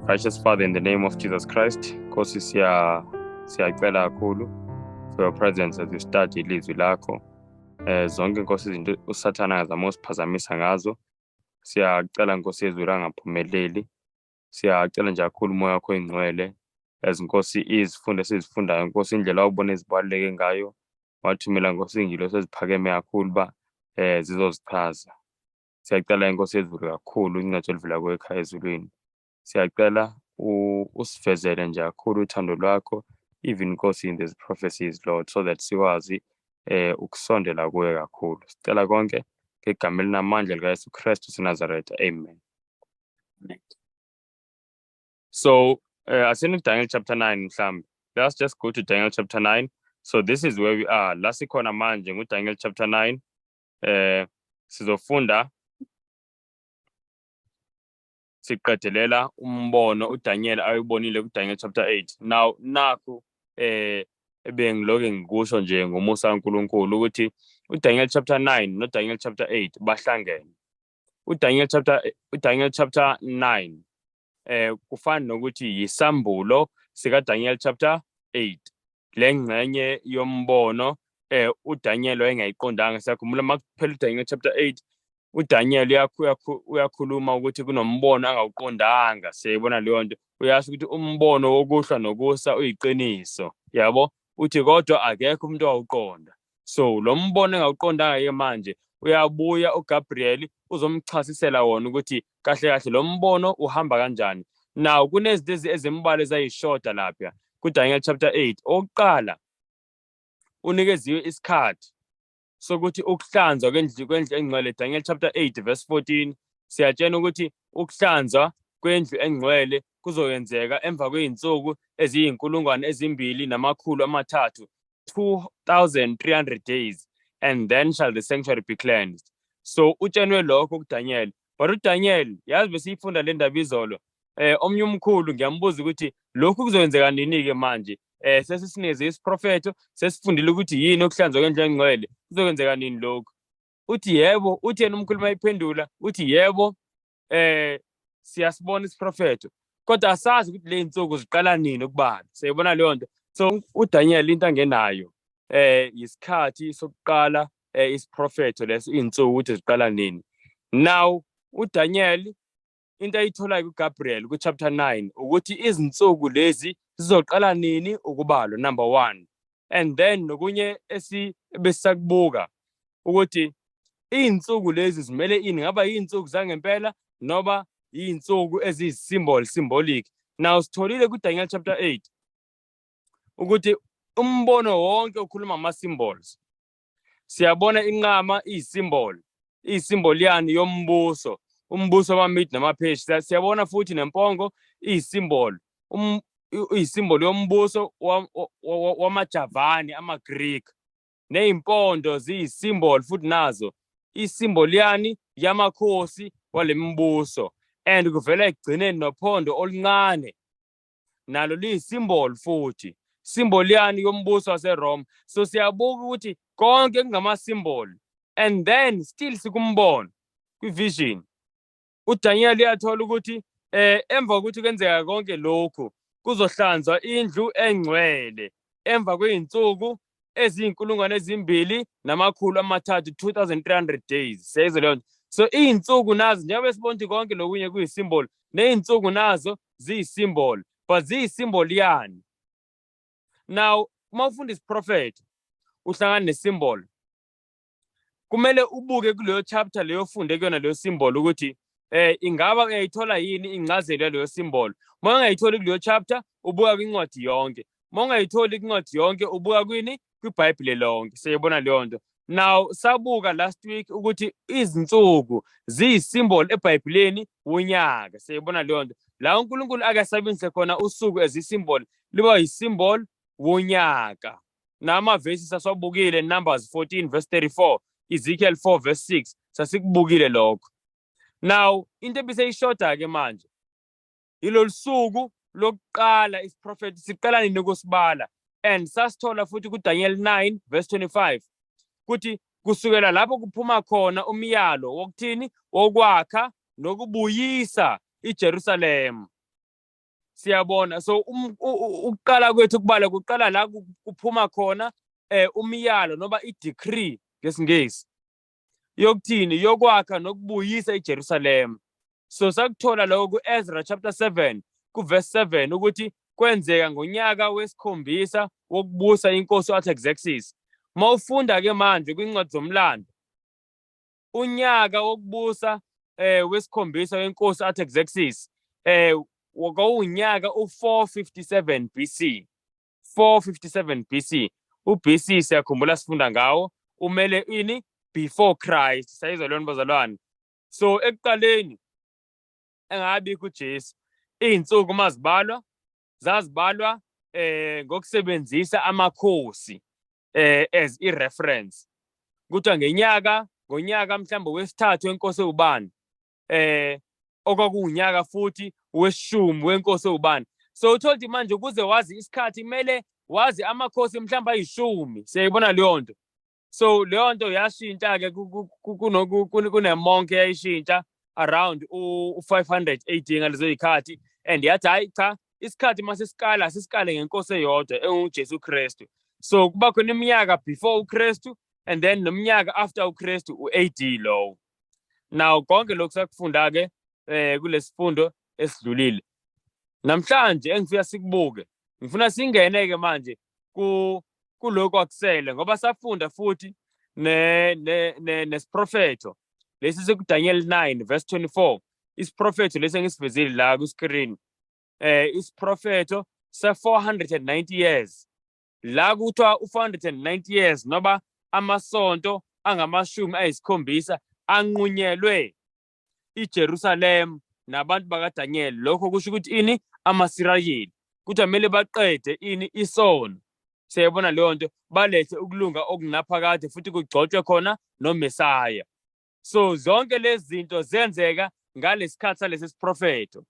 Righteous Father, in the name of Jesus Christ, Nkosi, siyacela kakhulu for your presence as we study ilizwi lakho. Zonke, Nkosi, izinto uSathana angazama usiphazamisa ngazo, siyacela, Nkosi yezulu, angaphumeleli. Siyacela nje kakhulu uMoya wakho oyiNgcwele as, Nkosi, izifundo esizifundayo, Nkosi, indlela awubona ezibaluleke ngayo, wathumela, Nkosi, iy'ngilosi eziphakeme kakhulu ba zizozichaza. Siyacela, iNkosi yezulu, kakhulu uncedo oluvela kuwe ekhaya ezulwini. Siyacela usivezele nje kakhulu uthando lwakho, even, Nkosi, in these prophecies, Lord, so that sikwazi ukusondela kuwe kakhulu. Sicela konke ngegama elinamandla likaYesu Kristu seNazaretha, amen. Amen. So asini Daniel chapter 9 mhlambe. Let's just go to Daniel chapter 9. So this is where we are, la sikhona manje nguDaniel chapter 9. Sizofunda siqedelela umbono uDaniel ayubonile kuDaniel chapter 8. Now nakhu ebengiloke ngikusho nje ngomusa kaNkulunkulu ukuthi uDaniel chapter 9 noDaniel chapter 8 bahlangene. uDaniel chapter 9 kufana nokuthi yisambulo sika Daniel chapter 8, lengxenye yombono uDaniel wayengayiqondanga. Siyakhumbula makuphela uDaniel chapter 8, uDaniel uyakhuluma ukuthi kunombono angawuqondanga. Siyayibona leyo nto. Uyasho ukuthi umbono wokuhlwa nokusa uyiqiniso, yabo, uthi kodwa akekho umuntu owawuqonda. So lo mbono engawuqondanga ke manje uyabuya uGabriel uzomchasisela wona ukuthi kahle kahle lo mbono uhamba kanjani. Now kunezinto ezimbalwa ezayishoda lapha kuDaniel chapter 8. Okokuqala, unikeziwe isikhathi sokuthi ukuhlanzwa kwendlu engcwele. Daniel chapter 8 verse 14 siyatshena ukuthi ukuhlanzwa kwendlu engcwele kuzokwenzeka emva kwey'nsuku eziyi-2300, 2300 days, and then shall the sanctuary be cleansed. So utshenwe lokho kuDaniel, but uDaniel, yazi, besiyifunda le ndaba izolo, omnye umkhulu ngiyambuza ukuthi lokhu kuzokwenzeka nini-ke manje, sesisineze isiprofetho, sesifundile ukuthi yini okuhlanzwa kwendlu engcwele, kuzokwenzeka nini lokhu? Uthi yebo, uthi yena umkhulu mayiphendula uthi yebo, siyasibona isiprofetho, kodwa asazi ukuthi le insuku ziqala nini ukubala. Siyayibona leyo nto. So uDaniel into angenayo isikhathi sokuqala isiprofetho leso, insuku ukuthi ziqala nini. Now uDaniel into ayitholayo kuGabriel ku-chapter 9 ukuthi izinsuku lezi zizoqala nini ukubalwa, number 1, and then nokunye esibesakubuka ukuthi iy'nsuku lezi zimele ini, ngaba iy'nsuku zangempela noma iy'nsuku eziyi-symbol, symbolic. Now sitholile ku-Daniel chapter 8 ukuthi umbono wonke ukhuluma ama-symbols. Siyabona inqama iyi-symbol, iyi-symbol yani? Yombuso, umbuso wamaMede namaPersia. Siyabona futhi nempongo iyi-symbol, iyi-symbol yombuso wamaJavani, ama-Greek. Ney'mpondo ziyi-symbol futhi nazo, i-symbol yani? Yamakhosi walemibuso. And kuvela ekugcineni nophondo oluncane, nalo liyi-symbol futhi, symbol yani? Yombuso waseRome. So siyabuka ukuthi konke kungama-symbol, and then still sikumbono kwi-vision uDaniel uyathola ukuthi emva kokuthi kwenzeka konke lokhu kuzohlanzwa indlu engcwele emva kwey'nsuku eziyi-2300, 2300 days. Siyayizwa leyo nto? So iy'nsuku nazo, njengoba sibona ukuthi konke lokunye kuyi-symbol, ney'nsuku nazo ziyi-symbol, but ziyi-symbol yani? Now uma ufunda isiprofetho uhlangana ne-symbol, kumele ubuke kuleyo chapter leyo ufunde kuyona leyo symbol ukuthi ingaba uyayithola yini incazelo yaleyo symbol. Uma ungayitholi kuleyo chapter, ubuka kwincwadi yonke. Uma ungayitholi kwincwadi yonke, ubuka kwini? KwiBhayibheli lonke. Siyayibona leyo nto? Now sabuka last week ukuthi izinsuku ziyi-symbol eBhayibhelini wonyaka. Siyayibona leyo nto? La uNkulunkulu akasebenzise khona usuku as i-symbol, liba yi-symbol wonyaka. Namavesi saswabukile, Numbers 14 verse 34, Ezekiel 4 verse 6, sasikubukile lokho. Now into ebiseyishoda ke manje yilolu suku lokuqala, isiprofethi siqala nini ukusibala. And sasithola futhi kuDaniel 9 verse 25 kuthi kusukela lapho kuphuma khona umyalo wokuthini? Wokwakha nokubuyisa iJerusalem. Siyabona. So ukuqala kwethu ukubala kuqala la kuphuma khona umyalo noma i-decree ngesiNgisi yokuthini, yokwakha nokubuyisa iJerusalema. So sakuthola lokho ku-Ezra chapter 7 kuverse 7 ukuthi kwenzeka ngonyaka wesikhombisa wokubusa inkosi u-Artaxerxes. Mawufunda ke manje kwincwadi zomlando, unyaka wokubusa wesikhombisa wenkosi Artaxerxes kwawunyaka u-457 BC. 457 BC. U-BC siyakhumbula sifunda ngawo, umele ini? Before Christ. Sayizwa leyo, bazalwane? So ekuqaleni engabikho uJesu, izinsuku mazibalwa zazibalwa ngokusebenzisa amakhosi as i-reference. Kuthiwa ngenyaka, ngonyaka mhlawumbe wesithathu wenkosi ewubani, okwakuwunyaka futhi weshumi wenkosi ewubani. So uthola ukuthi manje ukuze wazi isikhathi kumele wazi amakhosi mhlawumbe ayishumi. Siyayibona leyo nto. So leyo nto yashintsha-ke kunemonke eyayishintsha around u-500 AD ngalezo yikhathi, and yathi hayi cha, isikhathi masisikala sisikale ngenkosi eyodwa enguJesu Kristu. So kuba khona iminyaka before uKristu and then nomnyaka after uKristu, u-AD lowo. Now konke lokhu sakufunda-ke kulesifundo esidlulile. Namhlanje engifika sikubuke, ngifuna singene-ke manje kulokhu akusele, ngoba safunda futhi ne ne nesiprofetho lesi sekuDaniel 9 verse 24. Isiprofetho lesi engisivezile la ku screen, isiprofetho se 490 years, la kuthiwa u-490 years noba amasonto angamashumi ayisikhombisa anqunyelwe iJerusalem nabantu bakaDaniel. Lokho kusho ukuthi ini? AmaSirayeli kuthi kumele baqede ini? Isono. Siyayibona leyo nto, balethe ukulunga okunaphakade futhi kugcotshwe khona noMesaya. So zonke lezi zinto zenzeka ngalesikhathi salesi siprofetho,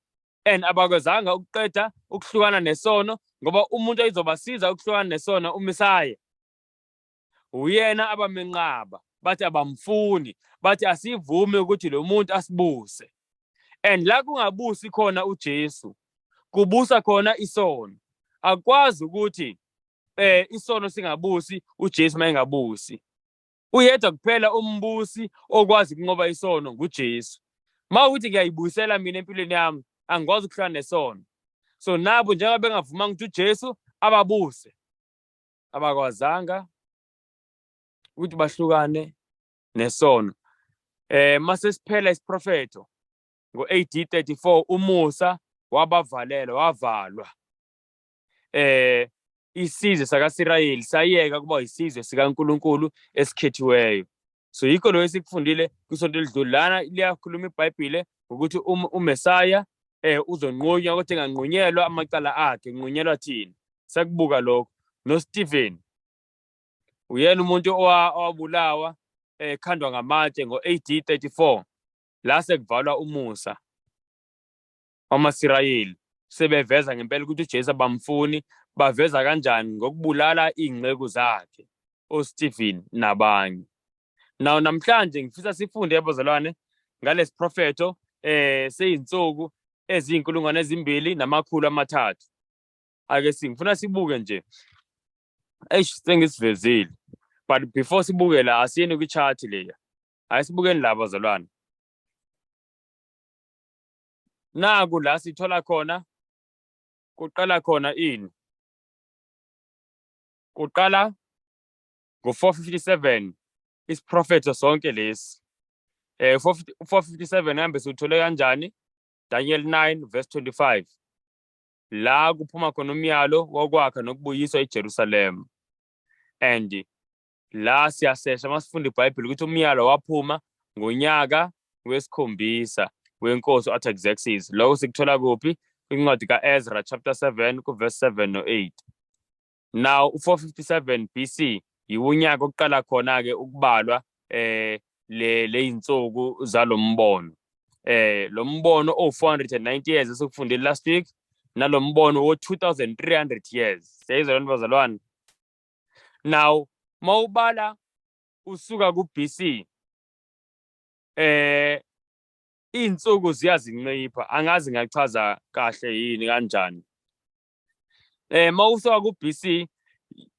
and abakwazanga ukuqeda ukuhlukana nesono, ngoba umuntu ayizobasiza ukuhlukana nesono, uMesaya, uyena abamenqaba, bathi abamfuni, bathi asivumi ukuthi lo muntu asibuse. And la kungabusi khona uJesu, kubusa khona isono. Akwazi ukuthi isono singabusi uJesu mayengabusi. Uyedwa kuphela umbusi okwazi ukunqoba isono, nguJesu. Mawukuthi ngiyayibuyisela mina empilweni yami, angikwazi ukuhlala nesono. So nabo njengoba bengavumanga ukuthi uJesu ababuse, abakwazanga ukuthi bahlukane nesono. Mase siphela isiprofetho ngo-AD 34, umusa wabavalela, wavalwa. Isizwe sakaSirayeli sayeka kuba isizwe sikaNkuluNkulu esikhethiweyo. So yikho lo esikufundile kwisonto elidlule. Lana liyakhuluma iBhayibhile ukuthi uMesaya uzonqunywa, ukuthi enganqunyelwa amacala akhe, nqunyelwa thina. Sakubuka lokho noStephen, uyena umuntu owabulawa ekhandwa ngamatshe ngo-AD 34, la sekuvalwa umusa wamaSirayeli, sebeveza ngempela ukuthi uJesu abamfuni. Baveza kanjani? Ngokubulala iy'nceku zakhe, oStephen nabanye. Now namhlanje ngifisa sifunde, yabazalwane, ngalesi profetho seyinsuku eziyi-2300. Ake singifuna sibuke nje. Eish, sengisivezile, but before sibuke la, asiyeni kwi-chart leya. Hayi, sibukeni la, bazalwane. Naku la sithola khona kuqala khona ini? Kuqala ngo-457 isiprofetho sonke lesi. 457 hambe siwuthole kanjani? Daniel 9 verse 25, la kuphuma khona umyalo wokwakha nokubuyiswa iJerusalem. And la siyasesha masifunda iBhayibheli ukuthi umyalo waphuma ngonyaka wesikhombisa wenkosi u-Artaxerxes. Lokho sikuthola kuphi? Kwincwadi ka-Ezra chapter 7 kuverse 7 no-8. Now u-457 BC yiwunyaka okuqala khona-ke ukubalwa le leyinsuku zalombono, lo mbono owu-490 years esikufundile last week, nalo mbono wo-2300 years. Siyayizwa lento, bazalwane? Now mawubala usuka ku-BC, Iy'nsuku ziyazincipha, angazi ngachaza kahle yini kanjani. Mawusuka ku-BC,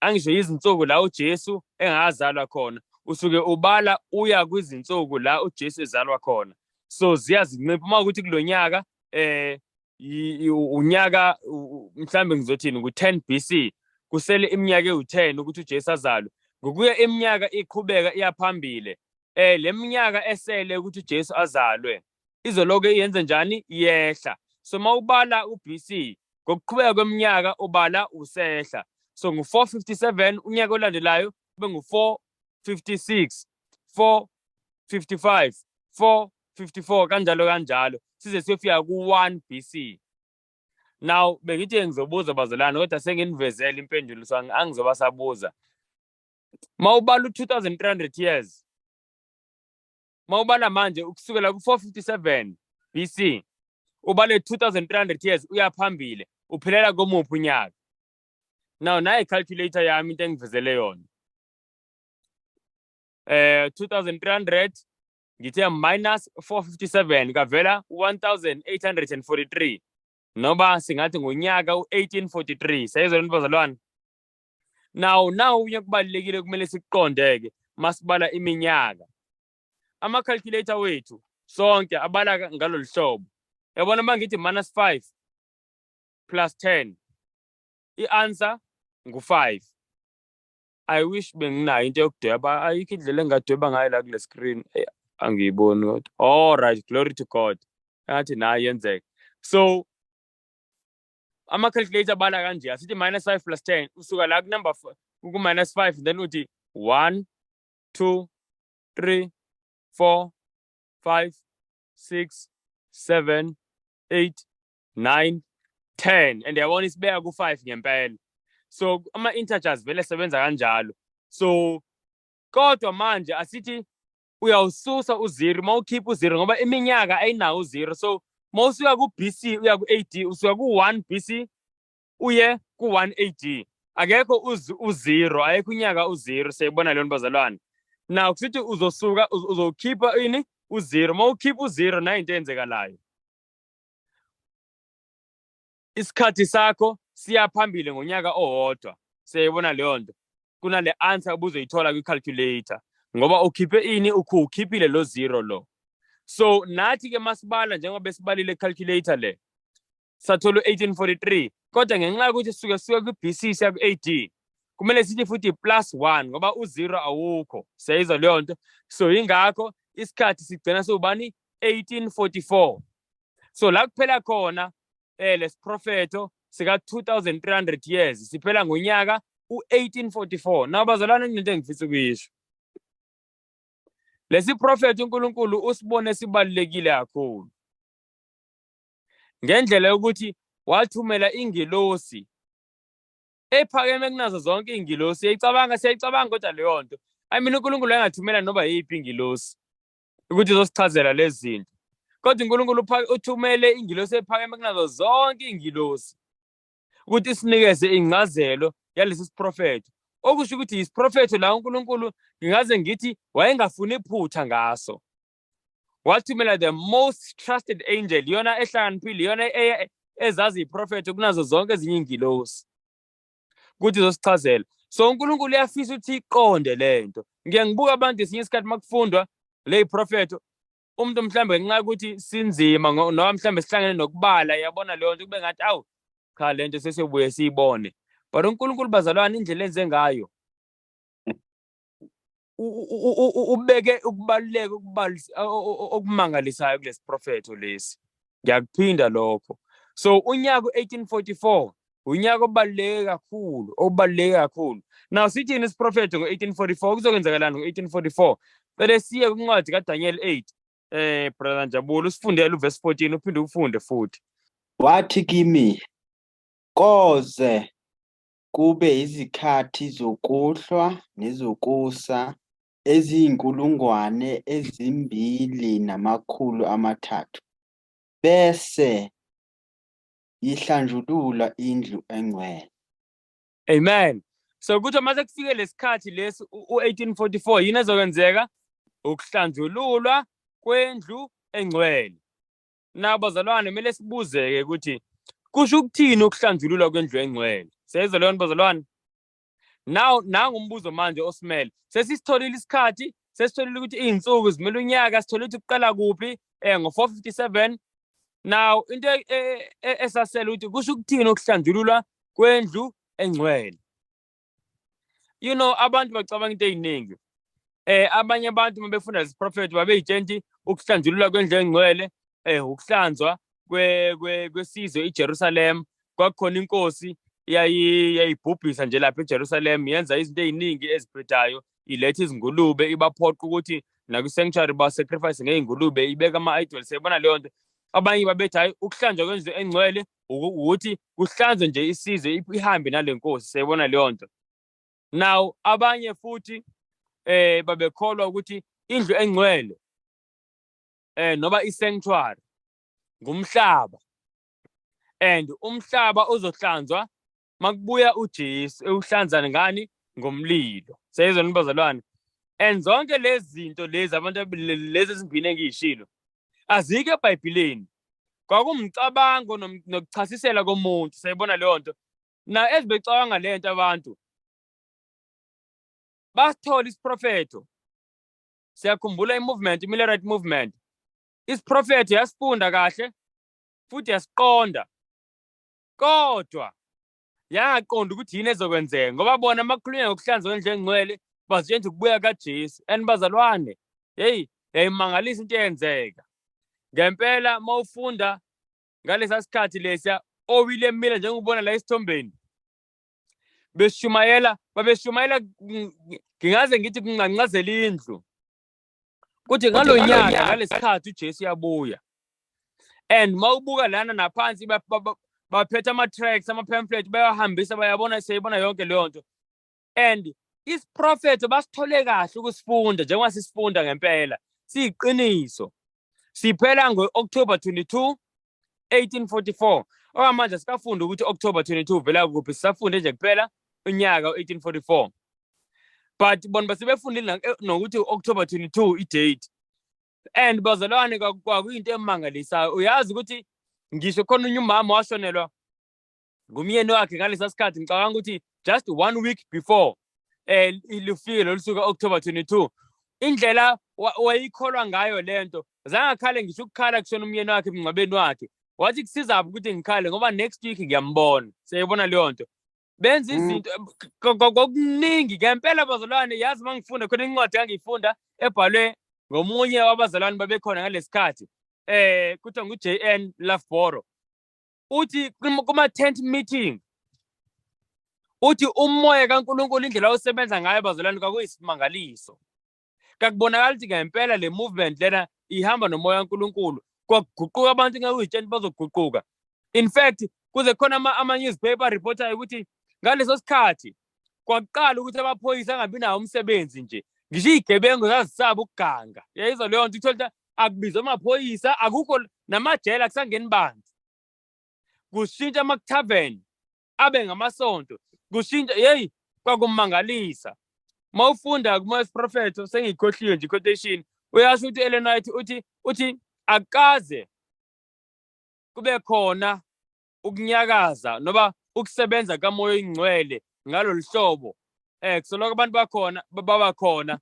angisho izinsuku la uJesu engazalwa khona, usuke ubala uya kwizinsuku la uJesu ezalwa khona, so ziyazincipha. Uma ukuthi kulonyaka unyaka mhlambe ngizothini ngu-10 BC, kusele iminyaka ewu-10 ukuthi uJesu azalwe. Ngokuya iminyaka iqhubeka iyaphambili, le minyaka esele ukuthi uJesu azalwe izoloke iyenze njani? Iyehla. So mawubala uBC, ngokuqhubeka kweminyaka ubala usehla. So ngu-457, unyaka olandelayo kube ngu-456, 455, 454, kanjalo kanjalo, size siyofika ku-1 BC. Now bengithi ngizobuza bazalwane, kodwa senginivezele impendulo, so angizoba sabuza. Mawubala u-2300 years, mawubala manje ukusukela ku-457 BC, ubale 2300 years uya phambili, uphelela komuphi unyaka? Now nayi calculator yami, into engivezele yona, 2300 ngithe minus 457, kavela 1843, noba singathi ngonyaka u-1843. Sayizwa lento bazalwane? Now unye kubalulekile kumele sikuqonde-ke masibala iminyaka. Ama-calculator wethu sonke abala ngalolu hlobo, yabona, uma ngithi minus 5 plus 10, i-answer ngu-5. I wish benginayo into yokudweba, ayikho indlela engingadweba ngayo la kule screen. Angiyiboni kodwa. All right, glory to God, engathi nayo yenzeka. So ama-calculator abala kanje, asithi minus 5 plus 10, usuka la ku-number ku-minus 5, then uthi 1, 2, 3, 4, 5, 6, 7, 8, 9, 10, and yabona isibeka ku-5 ngempela. So ama-integers vele sebenza kanjalo. So kodwa manje asithi uyawususa u-zero, uma ukhipha u-zero, ngoba iminyaka ayinawo u-zero. So uma usuka ku-BC uya ku-AD, usuka ku-1 BC uye ku-1 AD, akekho u-zero, ayekho unyaka u-zero. Siyayibona leyo nto bazalwane? Now kusithi uzosuka uzokhipha ini? U-zero. Uma ukhipha u-zero, nayo into eyenzekalayo, isikhathi sakho siya phambili ngonyaka owodwa. Siyayibona leyo nto? Kunale answer obuzoyithola kwi-calculator, ngoba ukhiphe ini? Ukhiphile lo zero lo. So nathi ke masibala njengoba besibalile calculator le, sathola u-1843, kodwa ngenxa yokuthi suke suke kwi-BC siya ku-AD, kumele sithi futhi plus 1, ngoba u-zero awukho. Siyayizwa leyo nto? So yingakho isikhathi sigcina siwubani? 1844. So la kuphela khona lesiprofetho sika 2300 years siphela ngonyaka u-1844. Now bazalwane, kunento engifisa ukuyisho. Lesi prophet uNkulunkulu usibone sibalulekile kakhulu ngendlela yokuthi wathumela ingilosi ephakeme kunazo zonke ingilosi. Siyayicabanga, siyayicabanga kodwa leyo nto? I mean, uNkulunkulu engathumela noba yiphi ingilosi ukuthi izosichazela lezi zinto, kodwa uNkulunkulu uthumele ingilosi ephakeme kunazo zonke ingilosi ukuthi isinikeze incazelo yalesi siprofetho, okusho ukuthi yisiprofetho la uNkulunkulu ngingaze ngithi wayengafuni iphutha ngaso. Wathumela the most trusted angel, iyona ehlakaniphile, iyona ezazi iprofetho kunazo zonke ezinye ingilosi, ukuthi izosichazela. So uNkulunkulu uyafisa ukuthi iqonde lento. Ngiye ngibuka abantu esinye isikhathi makufundwa le profetho, umuntu mhlambe ngenxa yokuthi sinzima noma mhlambe sihlangene nokubala, yabona leyo nto, kube ngathi awu cha, lento sesiyobuye siyibone. But uNkulunkulu bazalwane, indlela enze ngayo, ubeke ukubaluleka okumangalisayo kulesi profetho lesi. Ngiyakuphinda lokho. So unyaka u-1844 unyaka obaluleke kakhulu, obaluleke kakhulu. Now sithini isiprofetho ngo-1844? Kuzokwenzakalani ngo-1844? Cele siye kwincwadi kaDaniel 8. Brother Njabulo, usifundele uverse 14, uphinde ufunde futhi. Wathi kimi, "Koze kube izikhathi zokuhlwa nezokusa eziyi-2300, bese ihlanjululwa indlu engcwele." Amen. So kuthi mase kufike lesikhathi lesi u-1844, yini ezokwenzeka? Ukuhlanjululwa kwendlu engcwele. Na bazalwane, kumele sibuzeke ukuthi kusho ukuthini ukuhlanjululwa kwendlu engcwele. Siyayizwa leyo nto bazalwane? Now nangu umbuzo manje osimele. Sesisitholile isikhathi, sesitholile ukuthi iy'nsuku zimele unyaka, sitholile ukuthi kuqala kuphi ngo-457. Now into esasele ukuthi kusho ukuthini ukuhlanjululwa kwendlu engcwele. You know, abantu bacabanga into ey'ningi. Abanye abantu uma befunda lesi prophet babeyitshela ukuthi ukuhlanjululwa kwendlu engcwele ukuhlanzwa kwesizwe iJerusalem. Kwakukhona inkosi yayibhubhisa nje lapha eJerusalem, yenza izinto ey'ningi eziphethayo, iletha izingulube, ibaphoqa ukuthi nakwi-sanctuary ba-sacrifice ngey'ngulube, ibeka ama-idol. Siyayibona leyo nto. Abanye babethi hhayi, ukuhlanjwa kwendlu engcwele ukuthi kuhlanzwe nje isizwe, ihambe nale nkosi. Siyayibona leyo nto. Now abanye futhi babekholwa ukuthi indlu engcwele noba i-sanctuary ngumhlaba, and umhlaba uzohlanzwa makubuya uJesu, ewuhlanzana ngani? Ngomlilo. Siyayizwa bazalwane? And zonke lezi zinto lezi abantu lezi ezimbili engiyishilo azikho eBhayibhelini, kwakumcabango nokuchasisela komuntu. Siyayibona leyo nto. Na ezibecabanga lento abantu basithola isiprofetho. Siyakhumbula i-movement, i-Millerite movement, isiprofetho yasifunda kahle futhi yasiqonda, kodwa yangaqonda ukuthi yini ezokwenzeka, ngoba bona makukhulunywa ngokuhlanzwa kwendlu engcwele bazitshela ukubuya kaJesu. And bazalwane, hey, yayimangalisa into eyenzeka ngempela. Mawufunda ngalesa sikhathi lesiya, oWilliam Miller, njengobona la esithombeni, beshumayela, babeshumayela, ngingaze ngithi kungancazela indlu kuthi ngalo nyaka ngalesikhathi uJesu uyabuya. And mawubuka lana naphansi, baphethe ama-tracts, ama-pamphlet, bayahambisa, bayabona, siyayibona yonke leyo nto. And isiprofetho basithole kahle ukusifunda njengoba sisifunda ngempela, siyiqiniso. Siphela ngo-October 22 1844. Okwamanje sikafunda ukuthi October 22 vela kuphi, sisafunde nje kuphela unyaka u-1844, but bona basebefundile nokuthi October 22 i-date. And bazalwane, kwakuyinto emangalisayo. Uyazi ukuthi ngisho khona unye umama washonelwa ngumyeni wakhe ngalesa sikhathi, ngicabanga ukuthi just one week before lufike lolu suku October 22. Indlela wayikholwa ngayo lento, zange akhale ngisho ukukhala kushona umyeni wakhe emngcwabeni wakhe. Wathi kusizaphi ukuthi ngikhale ngoba next week ngiyambona. Siyayibona leyo nto. Benza izinto kokuningi ngempela bazalwane. Yazi, uma ngifunda khona incwadi engangiyifunda ebhalwe ngomunye wabazalwane babekhona ngalesikhathi, kuthiwa ngu-JN Loughborough, uthi kuma tent meeting, uthi umoya kaNkulunkulu indlela osebenza ngayo bazalwane kwakuyisimangaliso. Kakubonakala ukuthi ngempela le movement lena ihamba nomoya kaNkulunkulu. Kwakuguquka abantu, ngeke uyitshela bazoguquka. In fact, kuze khona ama-newspaper reportayo ukuthi ngaleso sikhathi kwakuqala ukuthi amaphoyisa angabi nawo umsebenzi nje, ngisho iy'gebengu zazisaba ukuganga. Yayizwa leyo nto, uthole akubizwa amaphoyisa, akukho namajele, akusangeni bantu. Kushintsha ama-tavern abe ngamasonto, kushintsha. Yeyi, kwakumangalisa. Mawufunda kuma-isiprofetho, sengiyikhohliwe nje i-quotation, uyasho ukuthi Ellen White uthi akaze kube khona ukunyakaza noba ukusebenza kamoya oyingcwele ngalolu hlobo kusoloko abantu bakhona baba khona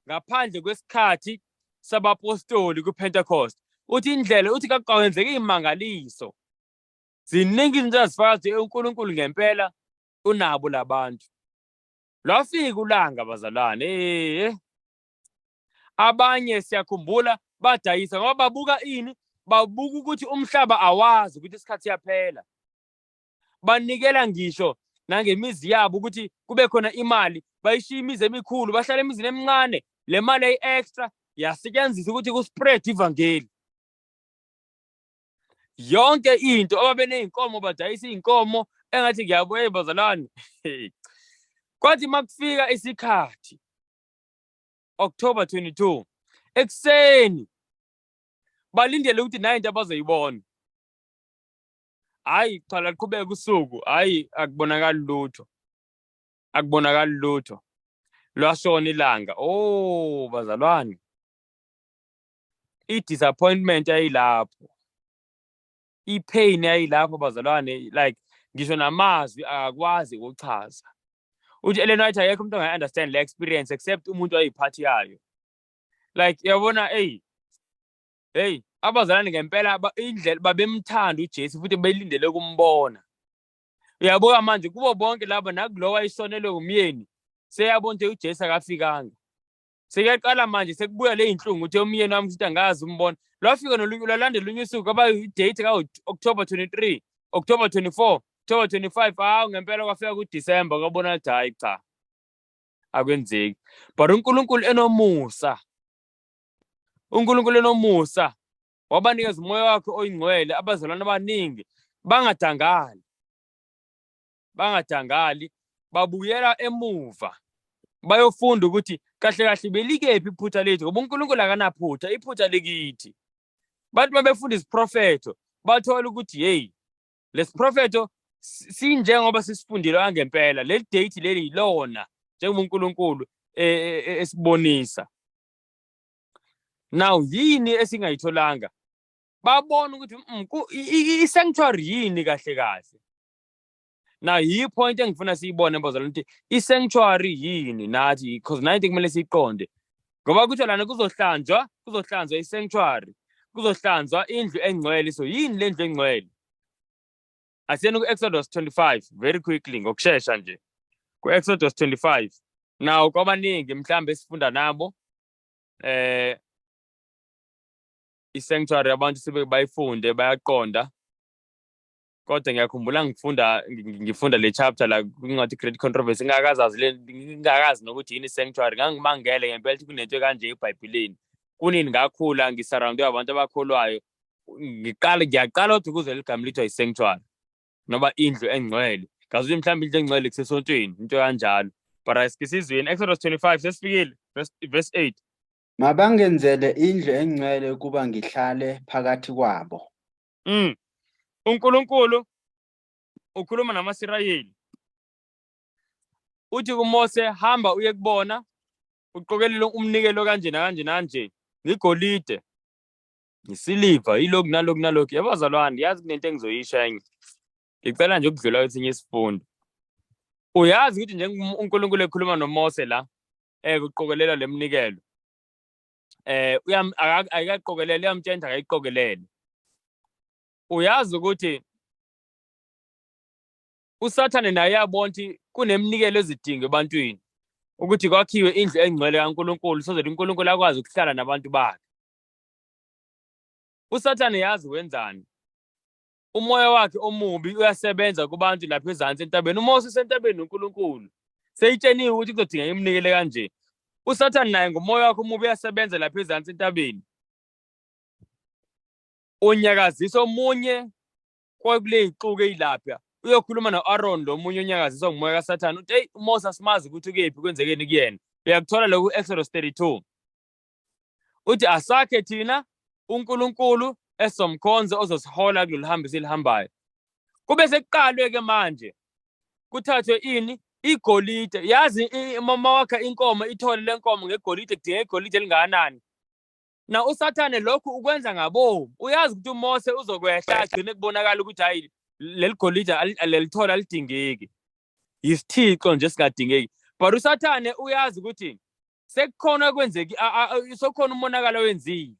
ngaphandle kwesikhathi sabapostoli kuPentecost. Uthi indlela, uthi kakwenzeka imangaliso ziningi, izinto azifaka ukuthi uNkulunkulu ngempela unabo labantu. Lwafika ulanga bazalwane, abanye siyakhumbula badayisa ngoba babuka ini? Babuka ukuthi umhlaba awazi ukuthi isikhathi siyaphela. Banikela ngisho nangemizi yabo ukuthi kube khona imali, bayishiya imizi emikhulu, bahlala emizini emincane. Le mali eyi-extra yasetshenziswa ukuthi ku-spread ivangeli. Yonke into ababeney'nkomo badayisa iy'nkomo. Engathi ngiyabuya bazalwane, kwathi makufika isikhathi October 22 ekuseni, balindele ukuthi nayi into abazoyibona. Hayi cha, laqhubeka usuku, hayi, akubonakali lutho, akubonakali lutho. Lwashona ilanga. Oh bazalwane, I-disappointment yayilapho, i-pain yayilapho bazalwane, like ngisho namazwi akakwazi ukuchaza. Uthi Ellen White akekho umuntu ongayi-understand le experience except umuntu ayiphathi yayo. Like uyabona, hey hey, abazalwane ngempela indlela babemthanda uJesu futhi belindele ukumbona. Uyabuka manje kubo bonke laba, nakulowo ayishonelwe umyeni, seyabona ukuthi uJesu akafikanga. Sekuyaqala manje sekubuya le inhlungu ukuthi umyeni wami futhi angazi umbona. Lwafika nolunye, lwalandela olunye usuku kwaba i-date ka-October 23, October 24, October 25. Hawu, ngempela kwafika kuDecember, kwabona ukuthi hayi cha, akwenzeki. But uNkulunkulu enomusa, uNkulunkulu enomusa wabanikeza umoya wakhe oyingcwele abazalwane abaningi, bangadangali, bangadangali, babuyela emuva bayofunda ukuthi kahle kahle belikephi iphutha lethu, ngoba uNkulunkulu akanaphutha, iphutha likithi. Bathi babefunda isiprofetho bathola ukuthi hey, lesiprofetho sinjengoba sisifundile angempela, leli date leli yilona njengoba uNkulunkulu esibonisa. Now yini esingayitholanga? Babona ukuthi i-sanctuary yini kahle kahle. Now yi-point engifuna siyibone bazalwane, ukuthi i-sanctuary yini nathi, because nayo into kumele siyiqonde, ngoba kuthiwa lana kuzohlanjwa, kuzohlanzwa i-sanctuary, kuzohlanzwa indlu engcwele. So yini le ndlu engcwele? Asiyeni ku-Exodus 25 very quickly, ngokushesha nje ku-Exodus 25. Now kwabaningi mhlambe esifunda nabo i-sanctuary, abantu sebe bayifunde bayaqonda, kodwa ngiyakhumbula ngifunda le chapter la kwincwadi Great Controversy, ngingakazazi le, ngingakazi nokuthi yini i-sanctuary. Ngangimangele ngempela ukuthi kunento kanje eBhayibhelini. Kunini ngakhula ngisurroundwe abantu abakholwayo, ngiqala ngiyaqala kodwa ukuzwa ligama lithiwa i-sanctuary noba indlu engcwele. Ngazi ukuthi mhlawumbe indlu engcwele kusesontweni, into kanjalo, but asikisizweni. Exodus 25, sesifikile, verse 8. Mabangenzele indlu engcwele ukuba ngihlale phakathi kwabo. UNkulunkulu ukhuluma namaSirayeli, uthi kuMose, hamba uye kubona, uqokelele umnikelo kanje nakanje nanje, ngigolide, ngisiliva, yilokhu nalokhu nalokhu. Yabazalwane, yazi kunento engizoyisho enye, ngicela nje ukudlula kwesinye isifundo. Uyazi ukuthi njengoba uNkulunkulu ekhuluma noMose la, kuqokelela leminikelo, ayikaqokelele, uyamtshela akayiqokelele. Uyazi ukuthi uSathane naye uyabona ukuthi kuneminikelo ezidingo ebantwini ukuthi kwakhiwe indlu engcwele kaNkulunkulu, so that uNkulunkulu akwazi ukuhlala nabantu bakhe. USathane yazi wenzani? Umoya wakhe omubi uyasebenza kubantu lapha ezansi entabeni. UMose usentabeni noNkulunkulu, seyitsheniwe ukuthi kuzodingeka iminikelo kanje. USathane naye ngomoya wakhe omubi uyasebenza lapha ezansi entabeni, unyakazisa omunye kwakule ixuku eyilapha, uyokhuluma no-Aaron, lo munye onyakaziswa ngumoya kaSathane, uthi hey, uMose asimazi ukuthi ukephi, kwenzekeni kuyena. Uyakuthola lokhu Exodus 32. Uthi asakhe thina uNkulunkulu esomkhonzo ozosihola kulolu hambo esilihambayo. Kube sekuqalwe ke manje kuthathwe ini? Igolide. Yazi uma wakha inkomo, ithole lenkomo ngegolide, kudingeka igolide elingakanani? Na uSathane lokhu ukwenza ngabomu, uyazi ukuthi uMose uzokwehla agcine kubonakala ukuthi hayi, leli golide, leli thole alidingeki, yisithixo nje singadingeki. But uSathane uyazi ukuthi sekukhona okwenzeki, sokhona umonakalo owenzile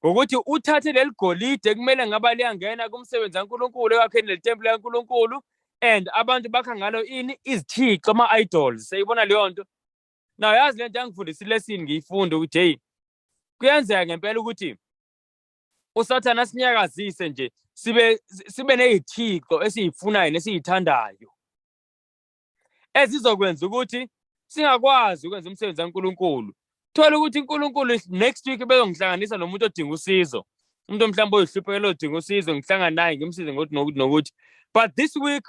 ngokuthi uthathe leli golide kumele ngaba liyangena kumsebenzi kaNkulunkulu ekwakheni leli temple kaNkulunkulu, and abantu bakha ngalo ini? Izithixo, ama-idols. Seyibona leyo nto. Now yazi lento yangifundisa ilesson, ngiyifunda ukuthi hey, kuyenzeka ngempela ukuthi uSathane asinyakazise nje sibe ney'thixo esiyifunayo nesiyithandayo ezizokwenza ukuthi singakwazi ukwenza umsebenzi kaNkulunkulu. Thola ukuthi uNkulunkulu next week bezongihlanganisa nomuntu odinga usizo, umuntu mhlawumbe oyihluphekelo odinga usizo, ngihlangane naye ngimsize ngokuthi nokuthi nokuthi, but this week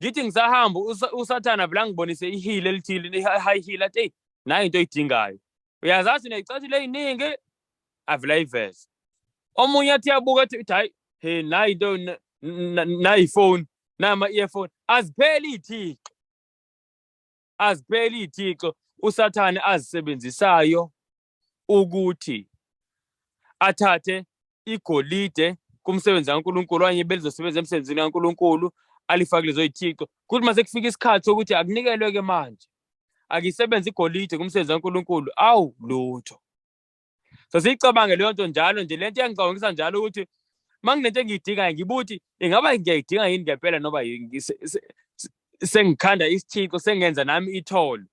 ngithi ngisahamba, uSathana vele angibonise i-heel elithile, i-high heel, athi hey, nayo into oyidingayo, uyazazi ney'cathulo ey'ningi, avele ayiveze. Omunye athi yabuka, athi hayi, hey, nayi into, nayi ifoni, nama-earphone. Azipheli iy'thixo, azipheli iy'thixo uSathane azisebenzisayo ukuthi Athathe igolide kumsebenzi kaNkulunkulu okanye belizosebenza emsebenzini kaNkulunkulu, alifake lezo yithixo. Kuthi mase kufika isikhathi sokuthi akunikelwe-ke manje, akisebenze igolide kumsebenzi kaNkulunkulu, awu lutho. So siyicabange leyo nto njalo nje. Lento iyangicabangisa njalo ukuthi uma kunento engiyidingayo, ngibuthi ingaba ngiyayidinga yini ngempela, noba sengikhanda isithixo, sengenza nami ithole.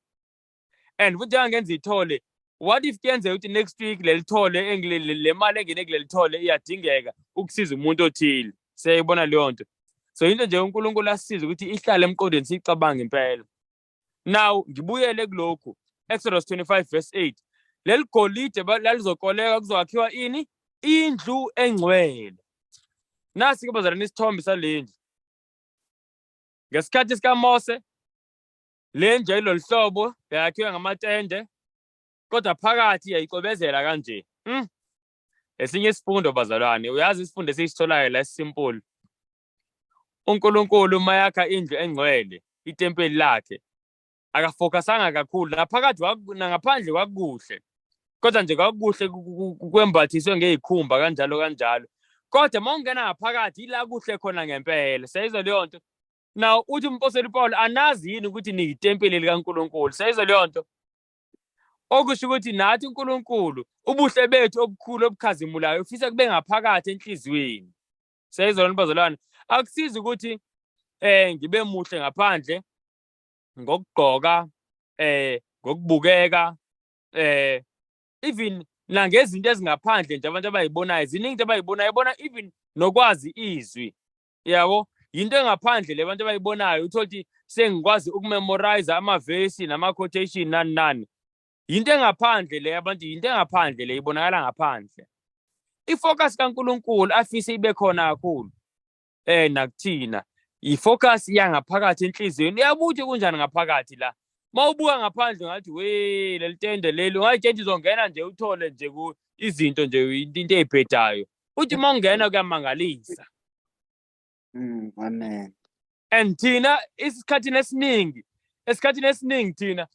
And futhi njengangenza ithole, what if kuyenzeka ukuthi next week leli thole, le mali engene kuleli thole iyadingeka ukusiza umuntu othile? Siyayibona leyo nto. So into nje uNkulunkulu asisize ukuthi ihlale emqondweni, siyicabange impela. Now ngibuyele kulokhu, Exodus 25 verse 8. Leli golide lalizokoleka, kuzokwakhiwa ini? Indlu engcwele. Nasi ke bazalwane isithombe salendlu ngesikhathi sikaMose. Le ndlu yayilolu hlobo, yayakhiwe ngamatende, kodwa phakathi yayicwebezela kanje. Esinye isifundo bazalwane, uyazi isifundo esiyisitholayo la simple: uNkulunkulu mayakha indlu engcwele, itempeli lakhe, akafocusanga kakhulu naphakathi nangaphandle. Kwakukuhle, kodwa nje kwakukuhle kwembathiswe ngeyikhumba kanjalo kanjalo, kodwa uma ungena ngaphakathi ila kuhle khona ngempela. Siyayizwa leyo nto? Now uthi umpostoli Paul, "Anazi yini ukuthi niyitempeli likaNkulunkulu?" Siyayizwa leyo nto? Okusho ukuthi nathi uNkulunkulu, ubuhle bethu obukhulu obukhazimulayo ufisa kube ngaphakathi enhliziyweni. Siyayizwa lona bazalwane? Akusizi ukuthi ngibe muhle ngaphandle ngokugqoka, ngokubukeka, even nangezinto ezingaphandle nje abantu abayibonayo. Ziningi into abayibonayo, bona even nokwazi izwi, yabo, yinto engaphandle le abantu abayibonayo. Uthole ukuthi sengikwazi ukumemorize amavesi nama-quotation, nani nani, yinto engaphandle le abantu, yinto engaphandle le ibonakala ngaphandle. Ifocus kaNkulunkulu afise ibe khona kakhulu nakuthina, ifocus yangaphakathi enhliziyweni. Uyabuthi kunjani ngaphakathi la? Mawubuka ngaphandle ngathi we leli tende leli, ungayitshela uzongena nje uthole nje ku izinto nje, into eyibhedayo. Uthi mawungena kuyamangalisa. Amen. And thina esikhathini esiningi thina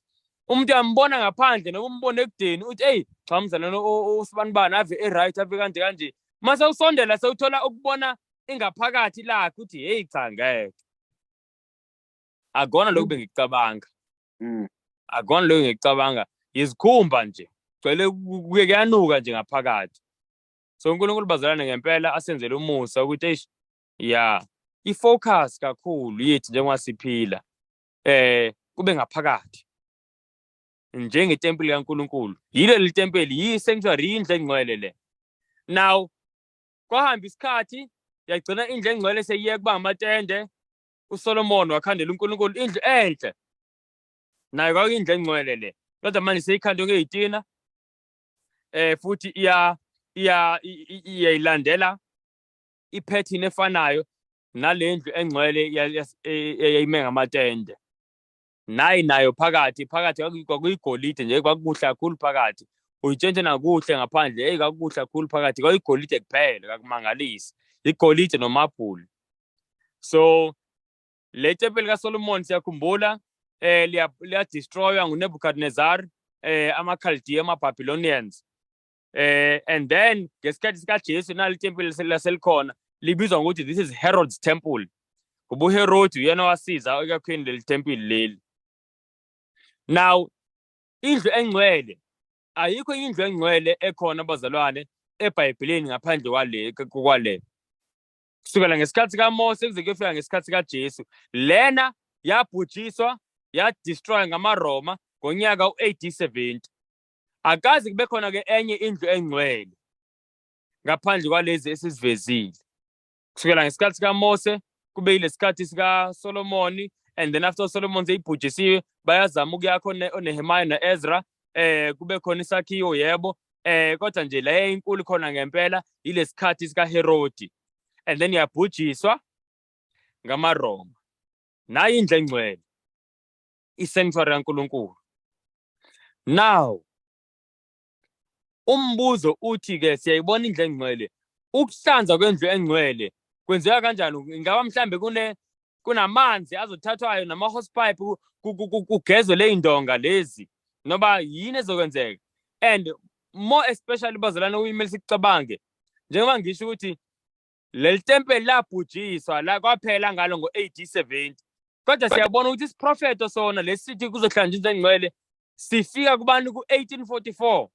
umuntu uyambona ngaphandle noma umbone ekudeni, uthi, "Hey cha, mzalwane usibanibani ave e-right, ave kanje kanje." Mase usondela sewuthola ukubona ingaphakathi lakhe, uthi, "Hey cha, ngeke, akona lokhu bengikucabanga." Akona lokhu ngikucabanga, izikhumba nje gcwele, kuye kuyanuka nje ngaphakathi. So uNkulunkulu bazalwane ngempela asenzele umusa ukuthi eish ya, ifocus kakhulu yethu njengoba siphila kube ngaphakathi njengetempeli kaNkulunkulu. Yilo leli tempeli, yi-sanctuary, yindlu engcwele le. Now kwahamba isikhathi, yagcina indlu engcwele seyiye kuba amatende. uSolomon wakhandela uNkulunkulu indlu enhle, nayo kwakuyindlu engcwele le, kodwa manje seyikhandwe ngezitina, futhi iya iya iyayilandela ipattern efanayo nalendlu engcwele eyayime ngamatende. Nayi nayo phakathi phakathi kwakuyigolide nje, kwakukuhle kakhulu phakathi. Uyitshentshe nakuhle ngaphandle, hey, kwakukuhle kakhulu phakathi, kwakuyigolide kuphela, kakumangalisi, igolide nomabhuli. So le tempeli kaSolomon, siyakhumbula, liya destroywa nguNebuchadnezzar, amaChaldean, amaBabylonians, and then ngesikhathi sikaJesu nali tempeli laselikhona, libizwa ngokuthi this is Herod's temple, ngoba uHerod uyena wasiza ekwakheni leli tempeli leli. Now indlu engcwele, ayikho indlu engcwele ekhona bazalwane eBhayibhelini ngaphandle kwale kusukela ngesikhathi kaMose kuze kuyofika ngesikhathi kaJesu. Lena yabhujiswa, yadestroy ngamaRoma ngonyaka u-AD 70. Akaze kube khona ke enye indlu engcwele ngaphandle kwalezi esizivezile, kusukela ngesikhathi sikaMose kube yilesikhathi sikaSolomoni. And then after Solomon seyibhujisiwe, bayazama ukuyakho oNehemiah noEzra, kube khona isakhiwo, yebo, kodwa nje le inkulu khona ngempela ilesikhathi sikaHerodi, and then yabhujiswa ngamaRoma. Nayi indlu engcwele, i-sanctuary kaNkulunkulu. Now umbuzo uthi ke, siyayibona indlu engcwele, ukuhlanzwa kwendlu engcwele kwenzeka kanjani? Ingaba mhlambe kunamanzi azothathwayo nama-hosepipe kugezwe le indonga lezi, noba yini ezokwenzeka? And More especially bazalwane, kuyimele sikucabange njengoba ngisho ukuthi leli tempeli labhujiswa la kwaphela ngalo ngo-AD 70, kodwa siyabona ukuthi isiprofeto sona lesithi kuzohlanjwa indlu engcwele sifika kubantu ku-1844.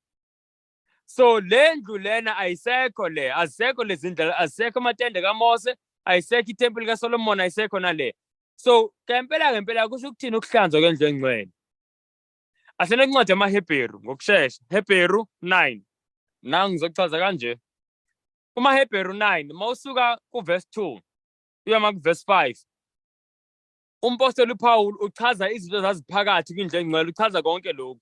So le ndlu lena ayisekho, le azisekho lezi ndlela, azisekho amatende kaMose, ayisekho itempeli kaSolomon, ayisekho nale. So ngempela ngempela kusho ukuthini ukuhlanzwa kwendlu engcwele? Asene incwadi yamaHebheru ngokushesha, Hebheru 9. Nangu ngizochaza kanje kumaHebheru 9, mawusuka kuverse 2 uya kuverse 5, umpostoli uPaul uchaza izinto ezaziphakathi kwindlu engcwele, uchaza konke lokhu.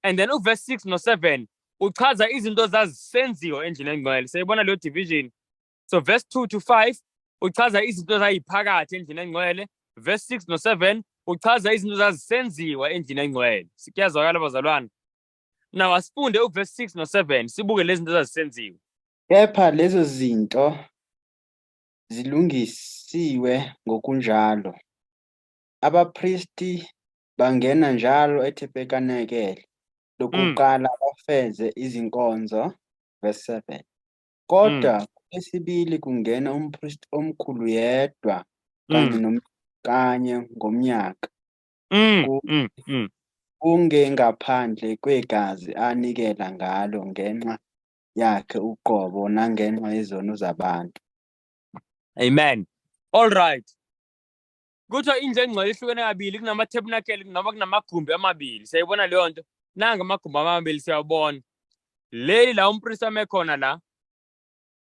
And then uverse 6 no-7 uchaza izinto zazisenziwa endlini engcwele. Siyayibona leyo division. So verse 2 to 5 uchaza izinto ezayiphakathi endlini engcwele, verse 6 no-7 uchaza izinto zazisenziwa endlini engcwele. Kuyazwakala bazalwane? Now asifunde uverse 6 no-7, sibuke lezi zinto ezazisenziwa. Kepha lezo zinto zilungisiwe ngokunjalo. Abapristi bangena njalo ethebernakele lokuqala bafeze izinkonzo, verse 7. Kodwa kwesibili kungena umpristi omkhulu yedwa kanye kanye ngomnyaka, kungengaphandle kwegazi anikela ngalo ngenxa yakhe uqobo nangenxa yezono zabantu. Amen. All right. Kuthiwa indlu engcwele ihlukene kabili, kunama-tabernacle noma kunamagumbi amabili. Siyayibona leyo nto. Nanga amagumbi amabili siyawabona. Leli la umpristi ame khona la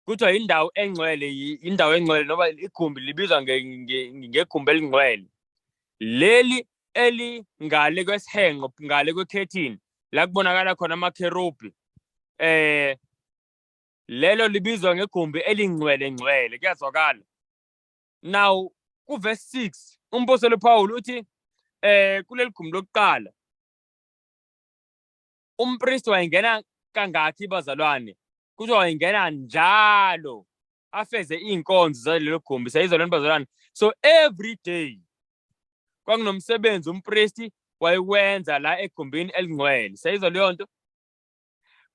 kuthiwa indawo engcwele, indawo engcwele noma igumbi libizwa ngegumbi elingcwele. Leli elingale kwesihenqo, ngale kwekhethini la kubonakala khona amakherubhi, lelo libizwa ngegumbi elingcwele ngcwele. Kuyazwakala? Now kuverse 6 umpostoli Paul uthi kuleli gumbi lokuqala umpristi wayengena kangakhi bazalwane? Kuthiwa wayengena njalo afeze iy'nkonzo zalelo gumbi. Siyayizwa lento bazalwane? So every day kwakunomsebenzi umpristi wayewenza la egumbini elingcwele. Siyayizwa leyo nto?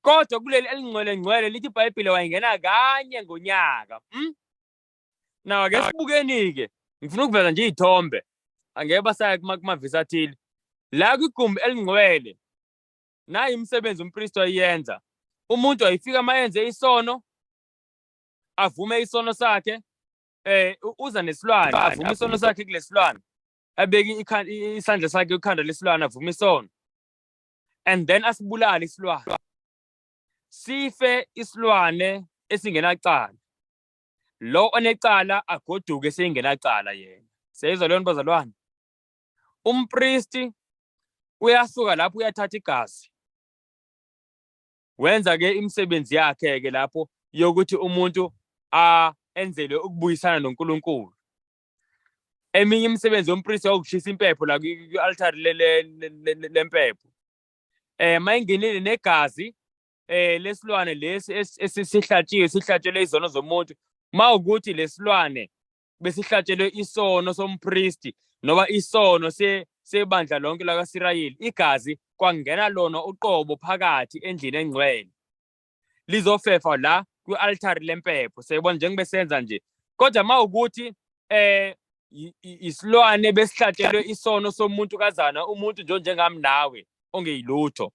Kodwa kuleli elingcwele ngcwele lithi iBhayibhile wayengena kanye ngonyaka. Now ake sibukeni-ke, ngifuna ukuveza nje iy'thombe, angeke basaya kumavesi athile. La kwigumbi elingcwele nayi imisebenzi umpristi wayenza. Umuntu wayefika uma enze isono, avume isono sakhe, uza nesilwane, avume isono sakhe kulesilwane, abeke isandla sakhe ekhanda lesilwane, avume isono, and then asibulale isilwane, sife isilwane esingenacala. Lo onecala agoduke seyingenacala yena. Siyayizwa leyo nto bazalwane? Umpristi uyasuka lapho uyathatha igazi, wenza ke imisebenzi yakhe ke lapho yokuthi umuntu a enzelwe ukubuyisana noNkulunkulu. Eminye imisebenzi yompristi yokushisa impepho la kwi-altare lempepho. Mayingenile negazi lesilwane lesi esisihlatshiwe, sihlatshelwe izono zomuntu, mawukuthi lesilwane besihlatshelwe isono sompristi noba isono sebandla lonke lakaSirayeli, igazi kwangena lona uqobo phakathi endlini engcwele, lizofefa la kwi-altare lempepho. Siyayibona njengoba senza nje. Kodwa mawukuthi isilwane besihlatshelwe isono somuntu kazana, umuntu nje njengami nawe ongeyilutho,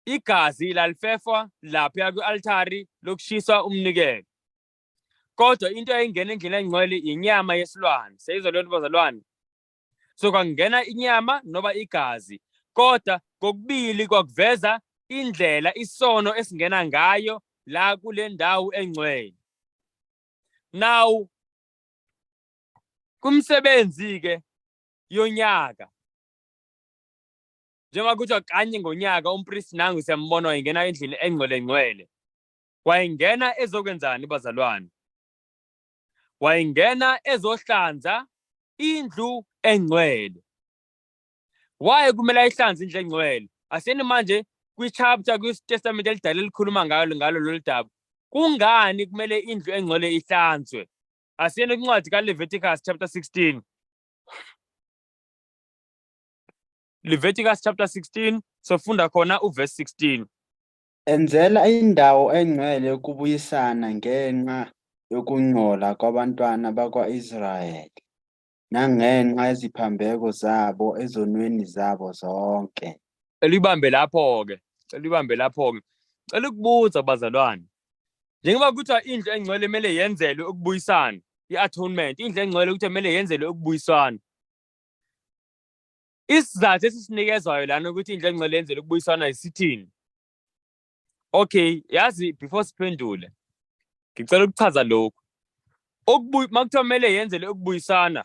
igazi lalifefwa lapha kwi-altari lokushisa umnikelo. Kodwa into eyayingena endlini engcwele inyama yesilwane. Seyizwa leyo nto bazalwane? So kwangena inyama noba igazi, kodwa kokubili kwakuveza indlela isono esingena ngayo la kule ndawo engcwele. Now kumsebenzi ke yonyaka, njengoba kuthiwa kanye ngonyaka umpristi nangu siyambona wayengena endlini engcwele ngcwele, wayengena ezokwenzani bazalwane? Wayengena ezohlanza indlu engcwele. Why kumele ayihlanze indlu engcwele? Aseni manje kwi-chapter kwi-Testament elidala elikhuluma ngalo lolu daba. Kungani kumele indlu engcwele ihlanzwe? Asiyeni kwincwadi kaLeviticus chapter 16. Leviticus chapter 16, sofunda khona uverse 16. Enzela indawo engcwele yokubuyisana ngenxa yokungcola kwabantwana bakwa-Israyeli nangenxa yeziphambeko zabo ezonweni zabo zonke. Elibambe lapho-ke, elibambe lapho-ke. Cela ukubuza, bazalwane, njengoba kuthiwa indlu engcwele kumele yenzelwe ukubuyisana, i-atonement, indlu engcwele kuthiwa kumele yenzelwe ukubuyisana, isizathu esisinikezwayo lana ukuthi indlu engcwele yenzelwe ukubuyisana isithini? Okay, yazi, before siphendule, ngicela ukuchaza lokhu. Makuthiwa kumele yenzelwe ukubuyisana,